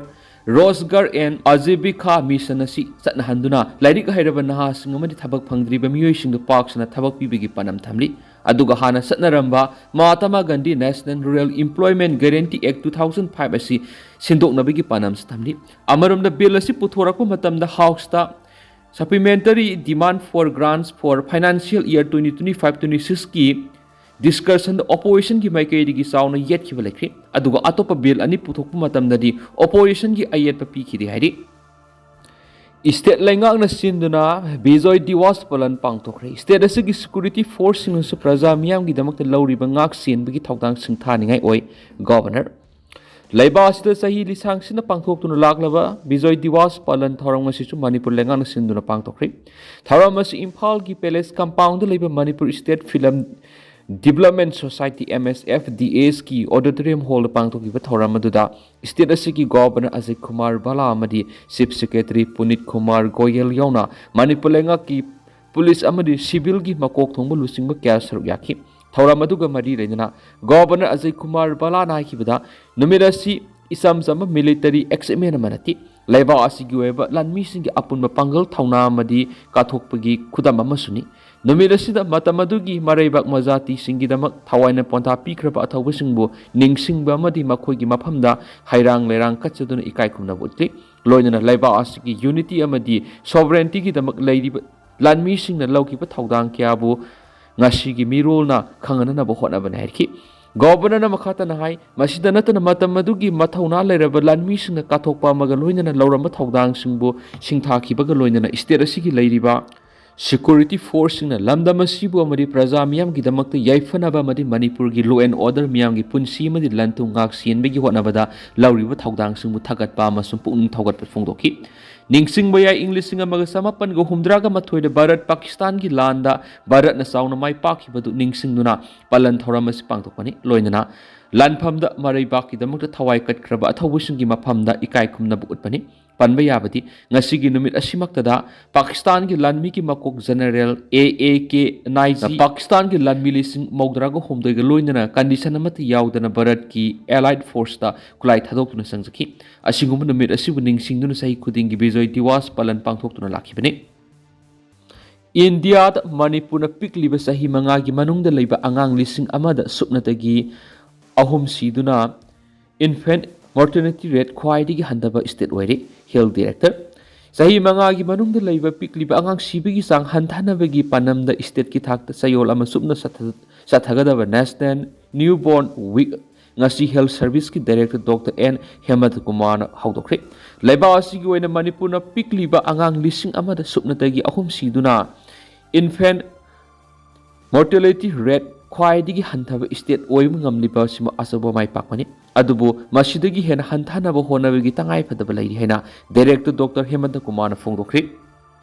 Rozgar and Ajivika Mission ꯑꯁꯤ ꯆꯠꯅꯍꯟꯗꯨꯅ ꯂꯥꯏꯔꯤꯛ ꯍꯩꯔꯕ ꯅꯍꯥꯁꯤꯡ ꯑꯃꯗꯤ ꯊꯕꯛ ꯐꯪꯗ꯭ꯔꯤꯕ ꯃꯤꯑꯣꯏꯁꯤꯡꯗ ꯄꯥꯛ ꯁꯟꯅ ꯊꯕꯛ ꯄꯤꯕꯒꯤ ꯄꯥꯟꯗꯝ ꯊꯝꯂꯤ꯫ ꯑꯗꯨꯒ ꯍꯥꯟꯅ ꯆꯠꯅꯔꯝꯕ Mahatma Gandhi National Rural Employment Guarantee Act two thousand five ꯑꯁꯤ ꯁꯤꯟꯗꯣꯛꯅꯕꯒꯤ ꯄꯥꯟꯗꯝꯁꯨ ꯊꯝꯂꯤ꯫ ꯑꯃꯔꯣꯝꯗ ꯕꯤꯜ ꯑꯁꯤ ꯄꯨꯊꯣꯔꯛꯄ ꯃꯇꯝꯗ ꯍꯥꯎꯁꯇ Supplementary Demand for Grants for Financial Year twenty twenty-five twenty-six ꯀꯤ ꯗꯤꯁꯀꯁꯟꯗ ꯑꯣꯄꯣꯖꯤꯁꯟꯒꯤ ꯃꯥꯏꯀꯩꯗꯒꯤ ꯆꯥꯎꯅ ꯌꯦꯠꯈꯤꯕ ꯂꯩꯈ꯭ꯔꯦ꯫ ꯑꯗꯨꯒ ꯑꯇꯣꯞꯄ ꯕꯤꯜ ꯑꯅꯤ ꯄꯨꯊꯣꯛꯄ ꯃꯇꯝꯗꯗꯤ ꯑꯣꯄꯣꯖꯤꯁꯟꯒꯤ ꯑꯌꯦꯠꯄ ꯄꯤꯈꯤꯗꯦ ꯍꯥꯏꯔꯤ꯫ ꯁ꯭ꯇꯦꯠ ꯂꯩꯉꯥꯛꯅ ꯁꯤꯟꯗꯨꯅ ꯕꯤꯖꯣꯏ ꯗꯤꯋꯥꯁ ꯄꯥꯂꯟ ꯄꯥꯡꯊꯣꯛꯈ꯭ꯔꯦ꯫ ꯁ꯭ꯇꯦꯠ ꯑꯁꯤꯒꯤ ꯁꯦꯀ꯭ꯌꯨꯔꯤꯇꯤ ꯐꯣꯔꯁꯁꯤꯡꯅꯁꯨ ꯄ꯭ꯔꯖꯥ ꯃꯤꯌꯥꯝꯒꯤꯗꯃꯛꯇ ꯂꯧꯔꯤꯕ ꯉꯥꯛ ꯁꯦꯟꯕꯒꯤ ꯊꯧꯗꯥꯡ ꯁꯤꯡꯊꯥꯅꯤꯡꯉꯥꯏ ꯑꯣꯏ꯫ ꯒꯣꯚꯔꯅꯔ꯫ ꯂꯩꯕꯥꯛ ꯑꯁꯤꯗ ꯆꯍꯤ ꯂꯤꯁꯥꯡꯁꯤꯟꯅ ꯄꯥꯡꯊꯣꯛꯇꯨꯅ ꯂꯥꯛꯂꯕ ꯕꯤꯖꯣꯏ ꯗꯤꯋꯥꯁ ꯄꯥꯂꯟ ꯊꯧꯔꯝ ꯑꯁꯤꯁꯨ ꯃꯅꯤꯄꯨꯔ ꯂꯩꯉꯥꯛꯅ ꯁꯤꯟꯗꯨꯅ ꯄꯥꯡꯊꯣꯛꯈ꯭ꯔꯦ꯫ ꯊꯧꯔꯝ ꯑꯁꯤ ꯏꯝꯐꯥꯜꯒꯤ ꯄꯦꯂꯦꯁ ꯀꯝꯄꯥꯎꯟꯗ ꯂꯩꯕ Manipur state film development society, M S F D ꯑꯦꯁꯀꯤ ꯑꯣꯗꯤꯇꯣꯔꯤꯌꯝ ꯍꯣꯜꯗ ꯄꯥꯡꯊꯣꯛꯈꯤꯕ ꯊꯧꯔꯝ ꯑꯗꯨꯗ ꯁ꯭ꯇꯦꯠ ꯑꯁꯤꯒꯤ ꯒꯣꯚꯔꯅꯔ ꯑꯖꯌ ꯀꯨꯃꯥꯔ ꯚꯥꯂꯥ ꯑꯃꯗꯤ ꯆꯤꯐ ꯁꯦꯀ꯭ꯔꯦꯇꯔꯤ ꯄꯨꯅꯤꯠ ꯀꯨꯃꯥꯔ ꯒꯣꯌꯦꯜ ꯌꯥꯎꯅ ꯃꯅꯤꯄꯨꯔ ꯂꯩꯉꯥꯛꯀꯤ ꯄꯨꯂꯤꯁ ꯑꯃꯗꯤ ꯁꯤꯚꯤꯜꯒꯤ ꯃꯀꯣꯛ ꯊꯣꯡꯕ ꯂꯨꯆꯤꯡꯕ ꯀꯌꯥ ꯁꯔꯨꯛ ꯌꯥꯈꯤ꯫ ꯊꯧꯔꯝ ꯑꯗꯨꯒ ꯃꯔꯤ ꯂꯩꯅꯅ ꯒꯣꯚꯔꯅꯔ ꯑꯖꯌ ꯀꯨꯃꯥꯔ ꯚꯥꯂꯥꯅ ꯍꯥꯏꯈꯤꯕꯗ, ꯅꯨꯃꯤꯠ ꯑꯁꯤ ꯏꯆꯝ ꯆꯝꯕ ꯃꯤꯂꯤꯇꯔꯤ ꯑꯦꯛꯁꯥꯏꯠꯃꯦꯟ ꯑꯃ ꯅꯠꯇꯦ꯫ ꯂꯩꯕꯥꯛ ꯑꯁꯤꯒꯤ ꯑꯣꯏꯕ ꯂꯥꯟꯃꯤꯁꯤꯡꯒꯤ ꯑꯄꯨꯟꯕ ꯄꯥꯡꯒꯜ ꯊꯧꯅꯥ ꯑꯃꯗꯤ ꯀꯠꯊꯣꯛꯄꯒꯤ ꯈꯨꯗꯝ ꯑꯃꯁꯨꯅꯤ꯫ ꯅꯨꯃꯤꯠ ꯑꯁꯤꯗ ꯃꯇꯝ ꯑꯗꯨꯒꯤ ꯃꯔꯩꯕꯥꯛ ꯃꯖꯥꯇꯤꯁꯤꯡꯒꯤꯗꯃꯛ ꯊꯋꯥꯏꯅ ꯄꯣꯟꯊꯥ ꯄꯤꯈ꯭ꯔꯕ ꯑꯊꯧꯕꯁꯤꯡꯕꯨ ꯅꯤꯡꯁꯤꯡꯕ ꯑꯃꯗꯤ ꯃꯈꯣꯏꯒꯤ ꯃꯐꯝꯗ ꯍꯩꯔꯥꯡ ꯂꯩꯔꯥꯡ ꯀꯠꯆꯗꯨꯅ ꯏꯀꯥꯏ ꯈꯨꯝꯅꯕ ꯎꯠꯂꯤ꯫ ꯂꯣꯏꯅꯅ ꯂꯩꯕꯥꯛ ꯑꯁꯤꯒꯤ unity ꯑꯃꯗꯤ sovereigntyꯒꯤꯗꯃꯛ ꯂꯩꯔꯤꯕ ꯂꯥꯟꯃꯤꯁꯤꯡꯅ ꯂꯧꯈꯤꯕ ꯊꯧꯗꯥꯡ ꯀꯌꯥꯕꯨ ꯉꯁꯤꯒꯤ ꯃꯤꯔꯣꯜꯅ ꯈꯪꯍꯟꯅꯕ ꯍꯣꯠꯅꯕꯅꯤ ꯍꯥꯏꯔꯛꯈꯤ꯫ ꯒꯣꯕꯔꯅꯔꯅ ꯃꯈꯥ ꯇꯥꯅ ꯍꯥꯏ, ꯃꯁꯤꯗ ꯅꯠꯇꯅ ꯃꯇꯝ ꯑꯗꯨꯒꯤ ꯃꯊꯧꯅꯥ ꯂꯩꯔꯕ ꯂꯥꯟꯃꯤꯁꯤꯡꯅ ꯀꯠꯊꯣꯛꯄ ꯑꯃꯒ ꯂꯣꯏꯅꯅ ꯂꯧꯔꯝꯕ ꯊꯧꯗꯥꯡꯁꯤꯡꯕꯨ ꯁꯤꯡꯊꯥꯈꯤꯕꯒ ꯂꯣꯏꯅꯅ state ꯑꯁꯤꯒꯤ ꯂꯩꯔꯤꯕ security forceꯁꯤꯡꯅ ꯂꯝꯗꯝ ꯑꯁꯤꯕꯨ ꯑꯃꯗꯤ ꯄ꯭ꯔꯖꯥ ꯃꯤꯌꯥꯝꯒꯤꯗꯃꯛꯇ ꯌꯥꯏꯐꯅꯕ ꯑꯃꯗꯤ ꯃꯅꯤꯄꯨꯔꯒꯤ law and order ꯃꯤꯌꯥꯝꯒꯤ ꯄꯨꯟꯁꯤ ꯑꯃꯗꯤ ꯂꯟ ꯊꯨꯝ ꯉꯥꯛ ꯁꯦꯟꯕꯒꯤ ꯍꯣꯠꯅꯕꯗ ꯂꯧꯔꯤꯕ ꯊꯧꯗꯥꯡꯁꯤꯡꯕꯨ ꯊꯥꯒꯠꯄ ꯑꯃꯁꯨꯡ ꯄꯨꯛꯅꯤꯡ ꯊꯧꯒꯠꯄ ꯐꯣꯡꯗꯣꯛꯈꯤ꯫ ꯅꯤꯡꯁꯤꯡꯕ ꯌꯥꯏ, ꯏꯪ ꯂꯤꯁꯤꯡ ꯑꯃꯒ ꯆꯃꯥꯄꯟꯒ ꯍꯨꯝꯗ꯭ꯔꯥꯒ ꯃꯥꯊꯣꯏꯗ ꯚꯥꯔꯠ ꯄꯥꯀꯤꯁꯇꯥꯟꯒꯤ ꯂꯥꯟꯗ ꯚꯥꯔꯠꯅ ꯆꯥꯎꯅ ꯃꯥꯏ ꯄꯥꯛꯈꯤꯕꯗꯨ ꯅꯤꯡꯁꯤꯡꯗꯨꯅ ꯄꯥꯂꯟ ꯊꯧꯔꯝ ꯑꯁꯤ ꯄꯥꯡꯊꯣꯛꯄꯅꯤ꯫ ꯂꯣꯏꯅꯅ ꯂꯥꯟꯐꯝꯗ ꯃꯔꯩꯕꯥꯛꯀꯤꯗꯃꯛꯇ ꯊꯋꯥꯏ ꯀꯠꯈ꯭ꯔꯕ ꯑꯊꯧꯕꯁꯤꯡꯒꯤ ꯃꯐꯝꯗ ꯏꯀꯥꯏ ꯈꯨꯝꯅꯕ ꯎꯠꯄꯅꯤ꯫ ꯄꯟꯕ ꯌꯥꯕꯗꯤ, ꯉꯁꯤꯒꯤ ꯅꯨꯃꯤꯠ ꯑꯁꯤꯃꯛꯇꯗ ꯄꯥꯀꯤꯁꯇꯥꯟꯒꯤ ꯂꯥꯟꯃꯤꯒꯤ ꯃꯀꯣꯛ general A A K Naizi ꯄꯥꯀꯤꯁꯇꯥꯟꯒꯤ ꯂꯥꯟꯃꯤ ꯂꯤꯁꯤꯡ ꯃꯧꯗ꯭ꯔꯥꯒ ꯍꯨꯝꯗꯣꯏꯒ ꯂꯣꯏꯅꯅ condition ꯑꯃꯠꯇ ꯌꯥꯎꯗꯅ ꯚꯥꯔꯠꯀꯤ allied forceꯇ ꯈꯨꯠꯂꯥꯏ ꯊꯥꯗꯣꯛꯇꯨꯅ ꯆꯪꯖꯈꯤ꯫ ꯑꯁꯤꯒꯨꯝꯕ ꯅꯨꯃꯤꯠ ꯑꯁꯤꯕꯨ ꯅꯤꯡꯁꯤꯡꯗꯨꯅ ꯆꯍꯤ ꯈꯨꯗꯤꯡꯒꯤ ꯕꯤꯖꯣꯏ ꯗꯤꯋꯥꯁ ꯄꯥꯂꯟ ꯄꯥꯡꯊꯣꯛꯇꯨꯅ ꯂꯥꯛꯈꯤꯕꯅꯤ꯫ ꯏꯟꯗꯤꯌꯥꯗ ꯃꯅꯤꯄꯨꯔꯅ ꯄꯤꯛꯂꯤꯕ ꯆꯍꯤ ꯃꯉꯥꯒꯤ ꯃꯅꯨꯡꯗ ꯂꯩꯕ ꯑꯉꯥꯡ ꯂꯤꯁꯤꯡ ꯑꯃꯗ ꯁꯨꯞꯅꯇꯒꯤ ꯑꯍꯨꯝ ꯁꯤꯗꯨꯅ infant mortality rate ꯈ꯭ꯋꯥꯏꯗꯒꯤ ꯍꯟꯊꯕ state ꯑꯣꯏꯔꯦ꯫ Health Director, ꯆꯍꯤ ꯃꯉꯥꯒꯤ ꯃꯅꯨꯡꯗ ꯂꯩꯕ ꯄꯤꯛꯂꯤꯕ ꯑꯉꯥꯡ ꯁꯤꯕꯒꯤ ꯆꯥꯡ ꯍꯟꯊꯅꯕꯒꯤ ꯄꯥꯟꯗꯝꯗ stateꯀꯤ ꯊꯥꯛꯇ ꯆꯌꯣꯜ ꯑꯃ ꯆꯨꯞꯅ ꯆꯠꯊ-, ꯆꯠꯊꯒꯗꯕ National Newborn Week ꯉꯁꯤ Health Serviceꯀꯤ Director Doctor N ꯍꯦꯃꯟꯇ ꯀꯨꯃꯥꯔꯅ ꯍꯧꯗꯣꯛꯈ꯭ꯔꯦ꯫ ꯂꯩꯕꯥꯛ ꯑꯁꯤꯒꯤ ꯑꯣꯏꯅ ꯃꯅꯤꯄꯨꯔꯅ ꯄꯤꯛꯂꯤꯕ ꯑꯉꯥꯡ ꯂꯤꯁꯤꯡ ꯑꯃꯗ ꯁꯨꯞꯅꯇꯒꯤ ꯑꯍꯨꯝ ꯁꯤꯗꯨꯅ infant mortality rate ꯈ꯭ꯋꯥꯏꯗꯒꯤ ꯍꯟꯊꯕ state ꯑꯣꯏꯕ ꯉꯝꯂꯤꯕ ꯑꯁꯤꯃ ꯑꯆꯧꯕ ꯃꯥꯏ ꯄꯥꯛꯄꯅꯤ꯫ ꯑꯗꯨꯕꯨ ꯃꯁꯤꯗꯒꯤ ꯍꯦꯟꯅ ꯍꯟꯊꯅꯕ ꯍꯣꯠꯅꯕꯒꯤ ꯇꯉꯥꯏꯐꯗꯕ ꯂꯩꯔꯤ ꯍꯥꯏꯅ Director Doctor ꯍꯦꯃꯟꯇ ꯀꯨꯃꯥꯔꯅ ꯐꯣꯡꯗꯣꯛꯈ꯭ꯔꯤ꯫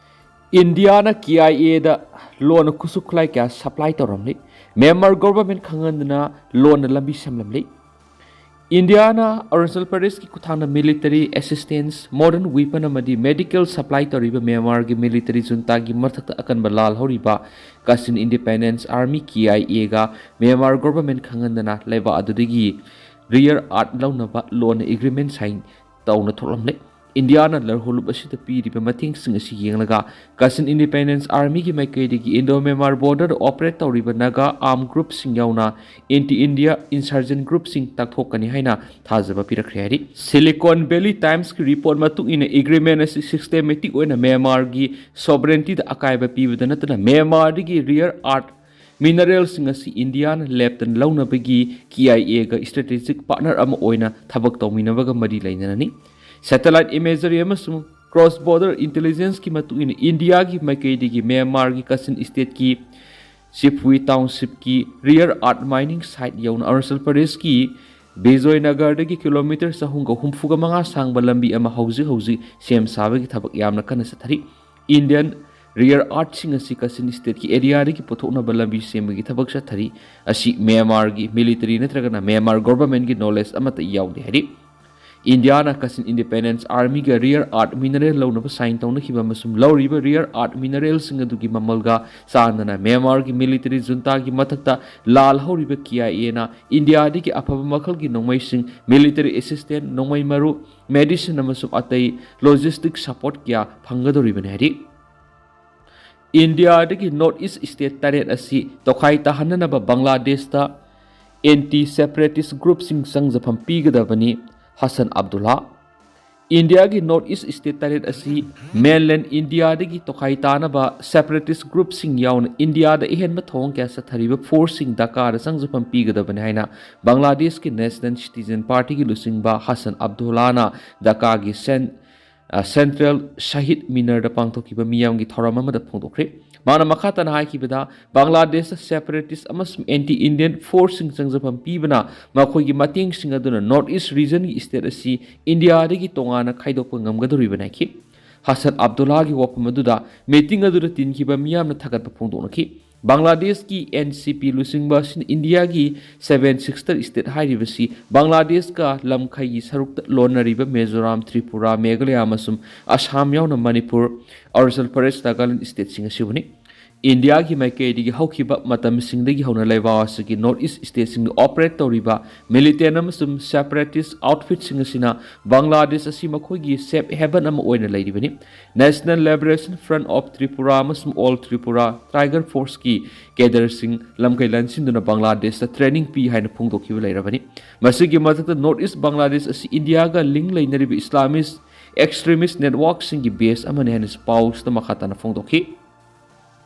ꯏꯟꯗꯤꯌꯥꯅ K I Aꯗ ꯂꯣꯟꯅ ꯈꯨꯠꯁꯨ ꯈꯨꯠꯂꯥꯏ ꯀꯌꯥ supply ꯇꯧꯔꯝꯂꯤ꯫ ꯃ꯭ꯌꯥꯟꯃꯥꯔ government ꯈꯪꯍꯟꯗꯅ ꯂꯣꯟꯅ ꯂꯝꯕꯤ ꯁꯦꯝꯂꯝꯂꯤ꯫ ꯏꯟꯗꯤꯌꯥꯅ ꯑꯔꯨꯅꯥꯆꯜ ꯄ꯭ꯔꯗꯦꯁꯀꯤ ꯈꯨꯠꯊꯥꯡꯗ military assistance, modern weapon ꯑꯃꯗꯤ medical supply ꯇꯧꯔꯤꯕ ꯃ꯭ꯌꯥꯟꯃꯥꯔꯒꯤ military juntꯥꯒꯤ ꯃꯊꯛꯇ ꯑꯀꯟꯕ ꯂꯥꯜꯍꯧꯔꯤꯕ Kachin Independence Army, K I Aꯒ ꯃ꯭ꯌꯥꯟꯃꯥꯔ government ꯈꯪꯍꯟꯗꯅ ꯂꯩꯕꯥꯛ ꯑꯗꯨꯗꯒꯤ rare earth ꯂꯧꯅꯕ ꯂꯣꯟꯅ agreement sign ꯇꯧꯅ ꯊꯣꯛꯂꯝꯂꯦ꯫ ꯏꯟꯗꯤꯌꯥꯅ ꯂꯔꯍꯨꯂꯨꯞ ꯑꯁꯤꯗ ꯄꯤꯔꯤꯕ ꯃꯇꯦꯡꯁꯤꯡ ꯑꯁꯤ ꯌꯦꯡꯂꯒ Kachin Independence Armyꯒꯤ ꯃꯥꯏꯀꯩꯗꯒꯤ Indo-Myanmar borderꯗ operate ꯇꯧꯔꯤꯕ Naga armed groupꯁꯤꯡ ꯌꯥꯎꯅ anti-India insurgent groupꯁꯤꯡ ꯇꯥꯛꯊꯣꯛꯀꯅꯤ ꯍꯥꯏꯅ ꯊꯥꯖꯕ ꯄꯤꯔꯛꯈ꯭ꯔꯦ ꯍꯥꯏꯔꯤ꯫ Silicon Valley Timesꯀꯤ report ꯃꯇꯨꯡ ꯏꯟꯅ agreement ꯑꯁꯤ systematic ꯑꯣꯏꯅ ꯃ꯭ꯌꯥꯟꯃꯥꯔꯒꯤ sovereigntyꯗ ꯑꯀꯥꯏꯕ ꯄꯤꯕꯗ ꯅꯠꯇꯅ ꯃ꯭ꯌꯥꯟꯃꯥꯔꯗꯒꯤ rare earth mineralꯁꯤꯡ ꯑꯁꯤ ꯏꯟꯗꯤꯌꯥꯅ ꯂꯦꯞꯇꯅ ꯂꯧꯅꯕꯒꯤ KIAꯒ strategic partner ꯑꯃ ꯑꯣꯏꯅ ꯊꯕꯛ ꯇꯧꯃꯤꯟꯅꯕꯒ ꯃꯔꯤ ꯂꯩꯅꯔꯅꯤ꯫ Satellite imagery ꯑꯃꯁꯨꯡ cross border intelligenceꯀꯤ ꯃꯇꯨꯡ ꯏꯟꯅ ꯏꯟꯗꯤꯌꯥꯒꯤ ꯃꯥꯏꯀꯩꯗꯒꯤ ꯃ꯭ꯌꯥꯟꯃꯥꯔꯒꯤ Kachin stateꯀꯤ Chifui townshipꯀꯤ rare earth mining site ꯌꯧꯅ ꯑꯔꯨꯅꯥꯆꯜ ꯄ꯭ꯔꯗꯦꯁꯀꯤ ꯕꯤꯖꯣꯏꯅꯒꯔꯗꯒꯤ ꯀꯤꯂꯣꯃꯤꯇꯔ ꯆꯍꯨꯝꯒ ꯍꯨꯝꯐꯨꯒ ꯃꯉꯥ ꯁꯥꯡꯕ ꯂꯝꯕꯤ ꯑꯃ ꯍꯧꯖꯤꯛ ꯍꯧꯖꯤꯛ ꯁꯦꯝ ꯁꯥꯕꯒꯤ ꯊꯕꯛ ꯌꯥꯝꯅ ꯀꯟꯅ ꯆꯠꯊꯔꯤ꯫ Indian rare earthꯁꯤꯡ ꯑꯁꯤ Kachin stateꯀꯤ areaꯗꯒꯤ ꯄꯨꯊꯣꯛꯅꯕ ꯂꯝꯕꯤ ꯁꯦꯝꯕꯒꯤ ꯊꯕꯛ ꯆꯠꯊꯔꯤ꯫ ꯑꯁꯤ ꯃ꯭ꯌꯥꯟꯃꯥꯔꯒꯤ military ꯅꯠꯇ꯭ꯔꯒꯅ ꯃ꯭ꯌꯥꯟꯃꯥꯔ governmentꯀꯤ knowledge ꯑꯃꯠꯇ ꯌꯥꯎꯗꯦ ꯍꯥꯏꯔꯤ꯫ ꯏꯟꯗꯤꯌꯥꯅ Kachin Independence Armyꯒ rare earth mineral ꯂꯧꯅꯕ sign ꯇꯧꯅꯈꯤꯕ ꯑꯃꯁꯨꯡ ꯂꯧꯔꯤꯕ rare earth mineralꯁꯤꯡ ꯑꯗꯨꯒꯤ ꯃꯃꯜꯒ ꯆꯥꯟꯅꯅ ꯃ꯭ꯌꯥꯟꯃꯥꯔꯒꯤ military juntaꯒꯤ ꯃꯊꯛꯇ ꯂꯥꯜꯍꯧꯔꯤꯕ KIAꯅ ꯏꯟꯗꯤꯌꯥꯗꯒꯤ ꯑꯐꯕ ꯃꯈꯜꯒꯤ ꯅꯣꯡꯃꯩꯁꯤꯡ, military assistance, ꯅꯣꯡꯃꯩ ꯃꯔꯨ, medicine ꯑꯃꯁꯨꯡ ꯑꯇꯩ logistic support ꯀꯌꯥ ꯐꯪꯒꯗꯧꯔꯤꯕꯅꯤ ꯍꯥꯏꯔꯤ꯫ ꯏꯟꯗꯤꯌꯥꯗꯒꯤ North East state ꯇꯔꯦꯠ ꯑꯁꯤ ꯇꯣꯈꯥꯏ ꯇꯥꯍꯟꯅꯅꯕ ꯕꯪꯒ꯭ꯂꯥꯗꯦꯁꯇ anti separatist groupꯁꯤꯡ ꯆꯪꯖꯐꯝ ꯄꯤꯒꯗꯕꯅꯤ, ꯍꯁꯟ ꯑꯕꯗꯨꯜꯂꯥ꯫ ꯏꯟꯗꯤꯌꯥꯒꯤ North East state ꯇꯔꯦꯠ ꯑꯁꯤ mainland ꯏꯟꯗꯤꯌꯥꯗꯒꯤ ꯇꯣꯈꯥꯏ ꯇꯥꯅꯕ separatist groupꯁꯤꯡ ꯌꯥꯎꯅ ꯏꯟꯗꯤꯌꯥꯗ ꯑꯍꯦꯟꯕ ꯊꯧꯑꯣꯡ ꯀꯌꯥ ꯆꯠꯊꯔꯤꯕ forceꯁꯤꯡ ꯙꯥꯀꯥꯗ ꯆꯪꯖꯐꯝ ꯄꯤꯒꯗꯕꯅꯤ ꯍꯥꯏꯅ ꯕꯪꯒ꯭ꯂꯥꯗꯦꯁꯀꯤ National Citizen Partyꯒꯤ ꯂꯨꯆꯤꯡꯕ ꯍꯁꯟ ꯑꯕꯗꯨꯜꯂꯥꯅ ꯙꯥꯀꯥꯒꯤ Sen-, ꯑ, Central Shahid Minarꯗ ꯄꯥꯡꯊꯣꯛꯈꯤꯕ ꯃꯤꯌꯥꯝꯒꯤ ꯊꯧꯔꯝ ꯑꯃꯗ ꯐꯣꯡꯗꯣꯛꯈ꯭ꯔꯦ꯫ ꯃꯥꯅ ꯃꯈꯥ ꯇꯥꯅ ꯍꯥꯏꯈꯤꯕꯗ, ꯕꯪꯒ꯭ꯂꯥꯗꯦꯁꯇ separatist ꯑꯃꯁꯨꯡ anti-Indian forceꯁꯤꯡ ꯆꯪꯖꯐꯝ ꯄꯤꯕꯅ ꯃꯈꯣꯏꯒꯤ ꯃꯇꯦꯡꯁꯤꯡ ꯑꯗꯨꯅ North East regionꯒꯤ state ꯑꯁꯤ ꯏꯟꯗꯤꯌꯥꯗꯒꯤ ꯇꯣꯉꯥꯟꯅ ꯈꯥꯏꯗꯣꯛꯄ ꯉꯝꯒꯗꯧꯔꯤꯕꯅꯤ ꯍꯥꯏꯈꯤ꯫ ꯍꯁꯟ ꯑꯕꯗꯨꯜꯂꯥꯒꯤ ꯋꯥꯐꯝ ꯑꯗꯨꯗ meeting ꯑꯗꯨꯗ ꯇꯤꯟꯈꯤꯕ ꯃꯤꯌꯥꯝꯅ ꯊꯥꯒꯠꯄ ꯐꯣꯡꯗꯣꯛꯅꯈꯤ꯫ ꯕꯪꯒ꯭ꯂꯥꯗꯦꯁꯀꯤ NCP ꯂꯨꯆꯤꯡꯕ ꯑꯁꯤꯅ ꯏꯟꯗꯤꯌꯥꯒꯤ Seven Sister state ꯍꯥꯏꯔꯤꯕꯁꯤ ꯕꯪꯒ꯭ꯂꯥꯗꯦꯁꯀ ꯂꯝꯈꯩꯒꯤ ꯁꯔꯨꯛꯇ ꯂꯣꯟꯅꯔꯤꯕ ꯃꯤꯖꯣꯔꯥꯝ, ꯇ꯭ꯔꯤꯄꯨꯔꯥ, ꯃꯦꯘꯥꯂꯌꯥ ꯑꯃꯁꯨꯡ ꯑꯁꯥꯝ ꯌꯥꯎꯅ ꯃꯅꯤꯄꯨꯔ, ꯑꯔꯨꯅꯥꯆꯜ ꯄ꯭ꯔꯗꯦꯁ, ꯅꯥꯒꯥꯂꯦꯟ stateꯁꯤꯡ ꯑꯁꯤꯕꯨꯅꯤ꯫ ꯏꯟꯗꯤꯌꯥꯒꯤ ꯃꯥꯏꯀꯩꯗꯒꯤ ꯍꯧꯈꯤꯕ ꯃꯇꯝꯁꯤꯡꯗꯒꯤ ꯍꯧꯅ ꯂꯩꯕꯥꯛ ꯑꯁꯤꯒꯤ North East stateꯁꯤꯡꯗ operate ꯇꯧꯔꯤꯕ militant ꯑꯃꯁꯨꯡ separatist outfitꯁꯤꯡ ꯑꯁꯤꯅ ꯕꯪꯒ꯭ꯂꯥꯗꯦꯁ ꯑꯁꯤ ꯃꯈꯣꯏꯒꯤ safe haven ꯑꯃ ꯑꯣꯏꯅ ꯂꯩꯔꯤꯕꯅꯤ꯫ National Liberation Front of Tripura ꯑꯃꯁꯨꯡ All Tripura Tiger Forceꯀꯤ cadreꯁꯤꯡ ꯂꯝꯀꯩ ꯂꯟꯁꯤꯟꯗꯨꯅ ꯕꯪꯒ꯭ꯂꯥꯗꯦꯁꯇ training ꯄꯤ ꯍꯥꯏꯅ ꯐꯣꯡꯗꯣꯛꯈꯤꯕ ꯂꯩꯔꯕꯅꯤ꯫ ꯃꯁꯤꯒꯤ ꯃꯊꯛꯇ North East ꯕꯪꯒ꯭ꯂꯥꯗꯦꯁ ꯑꯁꯤ ꯏꯟꯗꯤꯌꯥꯒ link ꯂꯩꯅꯔꯤꯕ Islamist extremist networkꯁꯤꯡꯒꯤ base ꯑꯃꯅꯤ ꯍꯥꯏꯅꯁꯨ ꯄꯥꯎꯁꯤꯗ ꯃꯈꯥ ꯇꯥꯅ ꯐꯣꯡꯗꯣꯛꯈꯤ꯫